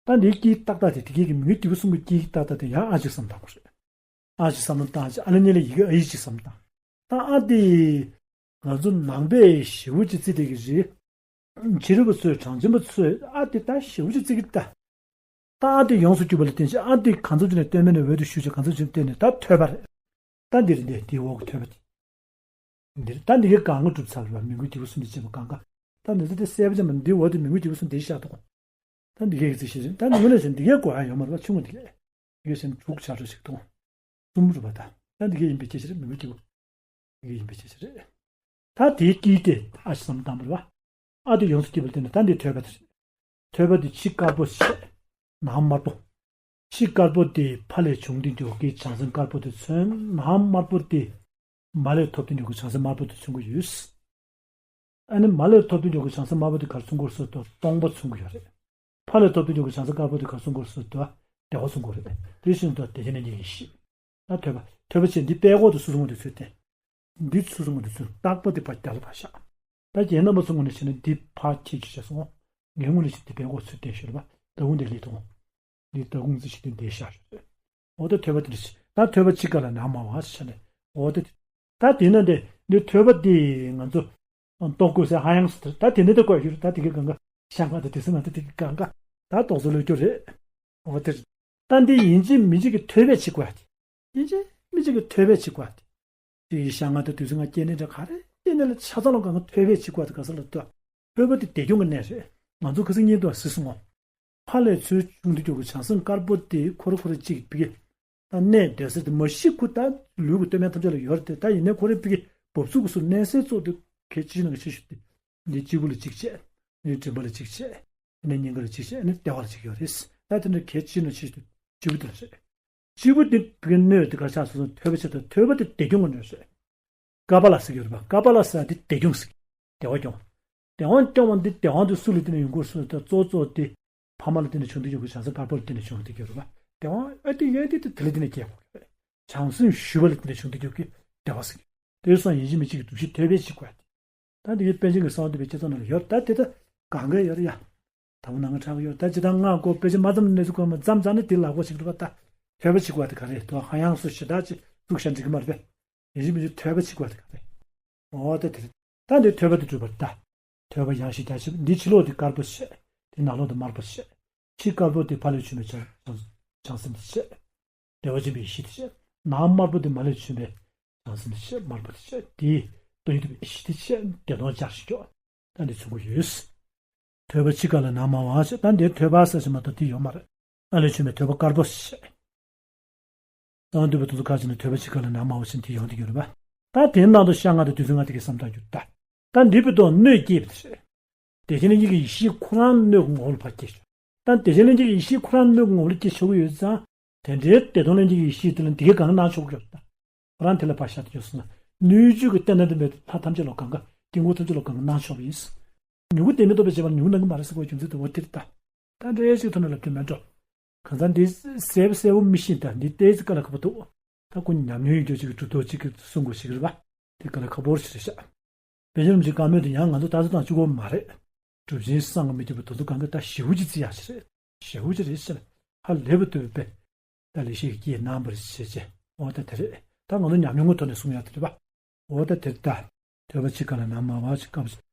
པ། ད་འདིའི་དཀྱིལ་ཏག་ཏག་དེ་དེ་གའི་གི་མི་མགོའི་རྒྱལ་པོ་གསུམ་གྱི་དཀྱིལ་ཏག་ཏག་དེ་ཡང་ཨ་གཅིག་བསམ་བཏང་དགོས་རེད། ཨ་གཅིག་བསམ་བློ་བཏང་བྱས། ཨ་ལེ་ནི་ལེ་ཡི་གེ་ཨ་ཡིག་གཅིག་བསམ་བཏང་། ད་ཨ་དེ། ང་ཚོ་ནང་པའི་ཞེ་པོ་ཅིག་བརྩི་བསྡད་ཀྱི་རེད། ཕྱི་རོལ་པ་ཚོས་གྲངས་ཅན་པ་ཚོས་ཨ་དེ་ད་ཞེ་པོ་ཅིག་བརྩི་གི་ད། ད་ཨ་དེ་ཡོངས་སུ་གྱུར་པ་ལ་བརྟེན་བྱས། ཨ་དེ་གང་འཚམ་ཅིག་ནས་སྟོད་སྨད་ནས་འོད་དུ་ཞུ་བྱས། གང་འཚམ་ཅིག་ནས་སྟོད་ནས་ད་ཐོད་པ་རེད། ད་འདི་རེད། འདི་འདིའི་འོག་གི་ཐོད་པ་དེ། འདིར་ད་འདི་གའི་གང་ག་གྲུབ་ཚར་བ། མི་མགོའི་རྒྱལ་པོ་གསུམ་དེ་བྱས་པ་གང་ག། ད་འདི་ཚོ་དེ་གསལ་པོ་ཅན་མ་འདི་འོག་དེ་མི་མགོའི་རྒྱལ་པོ་གསུམ་དེ་ཤར་དུ་གོ། ད་འདི་གའི་གི་ཚིག་ཤེས་ཟིན། ད་འདི་ངོས་ནས་བྱས་འདི་གའི་གོ་ཡ་ཡོད་མ་རེད་པ། ཆུང་ངུ་འདི་གའི། འདི་གའི་བྱས་ན་དྲུག་ཆ་འགྲོ་ཞིག་གཏོང་། གསུམ་རུ་བ་དང་། ད་འདི་གའི་ཡིན་པའི་སྐད་ཆ་རེད། མི་མགོའི་རྒྱལ་པོ། འདི་གའི་ཡིན་པའི་སྐད་ཆ་རེད། ད་དེའི་དཀྱིལ་དེ་ཨ་ཞེ་བསམ་བཏང་བ་རེད་པ། ཨ་དེ་ཡོངས་སུ་གྱུར་པ་ལ་བརྟེན་ནས་ད་འདི་ཐོད་པ་དེ་རེད། ཐོད་པ་དེ་ཕྱི་དཀར་པོ་བྱས། ནང་དམར་པོ། ཕྱི་དཀར་པོ་དེ་ཕ་ལས་བྱུང་སྟེ་འཇོག་གི་བྱང་སེམས་དཀར་པོ་དེ་མཚོན། ནང་དམར་པོ་དེ་མ་ལས་ཐོབ་སྟེ་འཇོག་གི་བྱང་སེམས་དམར་པོ་དེ་མཚོན་གྱི་ཡོད། ཨ་ནི་མ་ལས་ཐོབ་སྟེ་འཇོག་གི་བྱང་སེམས་དམར་པོ་དེ་ག་རེ་མཚོན་གྱི་ཡོད་ཟེར་དུས་སྟོང་པ་མཚོན་གྱི་ཡོད་རེད། ཕ་ལས་ཐོབ་སྟེ་འཇོག་གི་བྱང་སེམས་དཀར་པོ་དེ་ག་རེ་མཚོན་གྱི་ཡོད་ཟེར་དུས་བདེ་བ་མཚོན་གྱི་ཡོད་རེད། དེ་བཞིན་དུ་བདེ་ཆེན་ལྷན་སྐྱེས་ཡེ་ཤེས། ད་ཐོད་པ། ཐོད་པ་བྱས། འདི་པད་ཀོག་དེ་སོ་སོ་ངོས་དེ་ཚུར་བསྟན། འདི་སོ་སོ་ངོས་དེ་ཚུར། རྟག་པ་དེ་ཕར་རྒྱབ་ལ་ཕར་བཞག། ད་རྒྱན་རྣམ་པ་ཚོའི་ངོས་ནས་བྱས་ན་འདི་ཕར་ཁྱེར་ཆུ་བྱས་སོང་། ངའི་ངོས་ནས་བྱས་འདི་པད་ཀོག་ཚུར་བསྟན་ཞུས་པ། ད་གུང་དེ་ལས་དང་། འདི་ད་གུང་རྩི་ཤིང་དེ་འདི་ཤར་ཞུས། འོ་ད་ཐོད་པ་དེ་འདྲ་ཞིག། ད་ཐོད་པ་ཕྱི་དཀར་ལ་ནང་དམར་བ་ཞེས་བྱས་ནས། འོ་ད། ད་དེ་ན་འདི་འདི་ཐོད་པ་འདི་ང་ཚོ་ལྟོ་གོས་ཟེར་ཧ་ཡང་སུ་དེར། ད་དེ་ནས་ད་བཀོད་ཞུ་རུ། ད་དེ་གའི་གང་ག་ཤ་ང་ད་དེ་སེ་ང་ད་དེ་གའི་གང་ག་ད་ཏོག་ཙམ་ལོས་སྐྱོ་རེད། འོ་དེར། ད་འདི་ཡིན་གཅིག་མིན་གཅིག་གི་ཐོད་པས་ཕྱི་བཀོད་དེ། ཡིན་གཅིག་མིན་གཅིག་གི་ཐོད་པས་ཕྱི་བཀོད་དེ། དེ་ཡི་ཤ་ང་ད་དུས་ཚོད་ང་སྐྱེ་གནས་འདྲ་ག་རེ་སྐྱེ་གནས་ལ་ཆ་ཚང་ལ་གང་ག་ཐོད་པས་ཕྱི་བཀོད་དེ། ག་ས་ལ་ཐོད། ཐོད་པ་དེ་བདེ་སྐྱོང་གི་གནས་རེད། ང་ཚོ་ཁ་སང་བརྙན་ཐུང་གཟིགས་སོང་ངོ་། ཕ་ལས་ཚུར་བྱུང་དུ་འཇུག་གི་བྱང་སེམས་དཀར་པོ་དེ་ཁོ་ར་ཁོ་ར་གཅིག་བི་གེ། ད་གནས་བསྡད་ས་དེ་མ་གཞི་ཁོ་ད་ལུས་ཀྱི་སྟོད་སྨད་ཐམས་ཅད་ལ་ཡོད་རེད་དེ། ད་ཡིན་ནའི་ཁོ་རའི་བི་གེ་འབབ་ཚུགས་ཀྱི་སུ་གནས་སའི་གཙོ་དེ་གལ་ཆེ་ནང་གི་ཆེ་ཤོས་དེ། འདི་སྤྱི་བོ་ལ་གཅིག་བྱས། འདི་མགྲིན་པ་ལ་གཅིག་བྱས། ནི་སྙིང་ག་ལ་གཅིག་བྱས། ནི་ལྟེ་བ་ལ་གཅིག་ཡོད་རེད། ད་དེ་འདྲ་གལ་ཆེ་ནང་ཆེ་ཤོས་དེ་སྤྱི་བོ་དེ་ལ་རེད། སྤྱི་བོ་དེ་བི་གེ་སྣོད་དེ་ག་ཆགས་སོང་། ཐོད་པ་ཆགས། ད་ཐོད་པ་དེ་བདེ་སྐྱོང་གི་སྣོད་རེད། ཀ་པ་ལ་ཟེར་གྱི་ཡོད་རེད་པ། ཀ་པ་ལ་ཟེར་དེ་བདེ་སྐྱོང་ཟེར། བདེ་བ་སྐྱོང་བ། བདེ་བ་སྐྱོང་བ་འདི། བདེ་བ་འདི་སུ་ལ་བརྟེན་ནས་ཡོང་གི་ཡོད་ཟེར་དུས། གཙོ་གཙོ་དེ་ཕ་མ་ལ་བརྟེན་ནས་བྱུང་དུ་ཡོད་ཀྱི། བྱང་སེམས་དཀར་པོ་ལ་བརྟེན་ནས་བྱུང་དུ་ཡོད་རེད་པ། བདེ་བ་ཨ་དེ་ཡོད་དེ་དེ་དེ་ལ་བརྟེན་ནས་སྐྱེ་དགོས་རེད། བྱང་སེམས་ཞུ་བ་ལ་བརྟེན་ནས་བྱུང་དུ་ཡོད་ཀྱི་བདེ་བ་ཟེར་གྱི། དེ་སོང་ཡིན་གཅིག་མིན་གཅིག་གི་འདུ་ཤེས་ཐོད་པས་ཕྱི་བཀོད་དེ། ད་འདི་གའི་པཎ་ཆེན་གྱི་གསང་བ་འདུས་པའི་བསྐྱེད་རྫོགས་ནང་ལ་ཡོད། ད་དེ་ད་གང་ག་ཡོད་རེད་ཡ། དང་པོ་ནང་གི་ཁྲག་གི་ཡོད། ད་ཇི་ལྟར་སྔགས་སྐོར་དཔེ་ཆ་མ་བརྩམས་ནས་ཚུགས་གོ་མ་བརྩམས་ཙང་ནི་དེ་ལག་པ་ཞིག་རེད་པ། ད་ཐོད་པ་ཕྱི་བཀོད་དེ་ག་རེ་དོ། ཧ་ཡང་སུ་ཞེ་དྲག་ཅིག་བཙུགས་བཞག་འགྲིག་གི་མ་རེད་པས། ཡིན་གཅིག་མིན་གཅིག་ཐོད་པ་ཕྱི་བཀོད་དེ་ག་རེ། འོ་ད་དེ་རེད། ད་འདི་ཐོད་པ་དེ་གྲུབ་པ་རེད་ད། ཐོད་པ་ཡང་ཞིག་རྒྱ་ཆེ། འདི་ཕྱི་ལོགས་དེ་དཀར་པོ་བྱས། དེ་ནང་ལོགས་དེ་དམར་པོ་བྱས། ཕྱི་དཀར་པོ་དེ་ཕ་ལས་བྱུང་བའི་བྱང་བྱང་སེམས་དེ་བྱས། བདེ་བ་ཆེན་པོའི་ཡེ་ཤེས་དེ་བྱས། ནང་དམར་པོ་དེ་མ་ལས་བྱུང་བའི་བྱང་སེམས་དེ་བྱས། དམར་པོ་དེ་བྱས། དེའི་སྟོང་ཉིད་རྟོགས་པའི་ཡེ་ཤེས་དེ་བྱས། བདེ་སྟོང་སྦྱར་ཞིག་ཀྱོག་ད་འདི་མཚོན་གྱི་ཡོད། ཐོད་པ་ཕྱི་དཀར་ལ་ནང་དམར་བ་བྱས། ད་འདིར་ཐོད་པ་ཟེར་ཞིག་མ་གཏོགས་དེ་ཡོད་མ་རེད། ཨ་ལས་བྱུང་བའི་ཐོད་པ་དཀར་པོ་བྱས། གསང་བ་འདུས་པ་དེ་ཚོ་ཁ་ཅིག་ནི་ཐོད་པ་ཕྱི་དཀར་ལ་ནང་དམར་བ་བྱས་དེ་ཡོང་དེ་གྱུར་པ། ད་དེའི་ནང་དུ་ཤ་ང་དང་དུས་ཚོད་ང་དེ་གའི་བསམ་སྟངས་གྱུར་ད། ད་འདི་བོད་དུ་སྣོད་སྐྱེས་པ་དེ་རེད། བདེ་ཆེན་ལྷན་སྐྱེས་ཀྱི་ཡེ་ཤེས་ཁོ་རང་སྣོད་ཀྱི་ངོ་བོ་ལ་ཕར་སྐྱེས་ཤོག་ད་བདེ་ཆེན་ལྷན་སྐྱེས་ཀྱི་ཡེ་ཤེས་ཁོ་རང་སྣོད་ཀྱི་ངོ་བོ་ལ་སྐྱེས་ཆོག་གི་ཡོད་ཙང་། དེ་འདྲའི་བདེ་སྟོང་ལྷན་སྐྱེས་ཀྱི་ཡེ་ཤེས་དེ་ལ་འདི་གའི་གང་ག་སྣང་ཆོག་གི་ཡོད་ད། ཁོ་རང་དེ་ལ་ཕར་བཞག་སྟེ་ཡོད་སོང་ན། སྣོད་བཅུད་ཀྱི་རྟེན་དང་ལྡན་པའི་ལྷ་ཐམས་ཅད་ལ་གང་ག་དཀྱིལ་འཁོར་ཐམས་ཅད་ལ་གང་ག་སྣང་ཆོག་པ་ཡིན། མྱུ་གུ་ལྡན་མིན་རྟོགས་པའི་བྱེད་པ་མྱུ་གུ་སྣང་གི་མ་རེད་ཟེར་བའི་རྒྱུ་མཚན་དེ་འོ་དེ་རེད་ད། ད་འདྲ་ཞིག་ཐོན་ན་ལབ་དུས་མེད་འགྲོ། གང་ཟག་འདི་གསལ་པོ་གསལ་པོ་མི་ཤེས་ད། འདི་ཏོག་ཙམ་དཀའ་ལས་ཁག་པོ་འདུག་ད་ཁོ་ཉམས་མྱོང་ཡོད་རྒྱུ་ཅིག་གི་གྲུབ་ཐོབ་ཅིག་གིས་གསུང་དགོས་ཤིག་རེད་པ། དེ་དཀའ་ལས་ཁག་པོ་ཞིག་རེད་ཤག་དཔེ་ཆ་རིན་པོ་ཆེའི་བཀའ་མོལ་དེ་ཡང་ང་ཚོ་ལྟ་ཚུལ་དང་གཅིག་པོ་མ་རེད། གྲུབ་ཆེན་བསམ་གྱིས་མི་ཁྱབ་པ་དེ་ཚོ་གང་ག་ད་ཞེ་པོ་ཅིག་བརྩི་ཡག་ཞིག་རེད། ཞེ་པོ་ཅིག་རེད་ཟེར། ཧ་ལས་པ་ཐུབ་པའི། ད་ལེགས་བཤད་ཀྱི་སྐྱེས་རྣམ་པར་བྱེད་ཅེས། འོ་ད་དེ་རེད། ད་ང་ཚོ་ཉམས་མྱོང་གི་ཐོག་ནས་གསུང་ཡག་དེ་རེད་པ། འོ་ད་དེ་རེད་ད། ཐོད་པ་ཕྱི་དཀར་ལ་ནང་དམར་བ་ཞིག་དཀར་པོ་ཞིག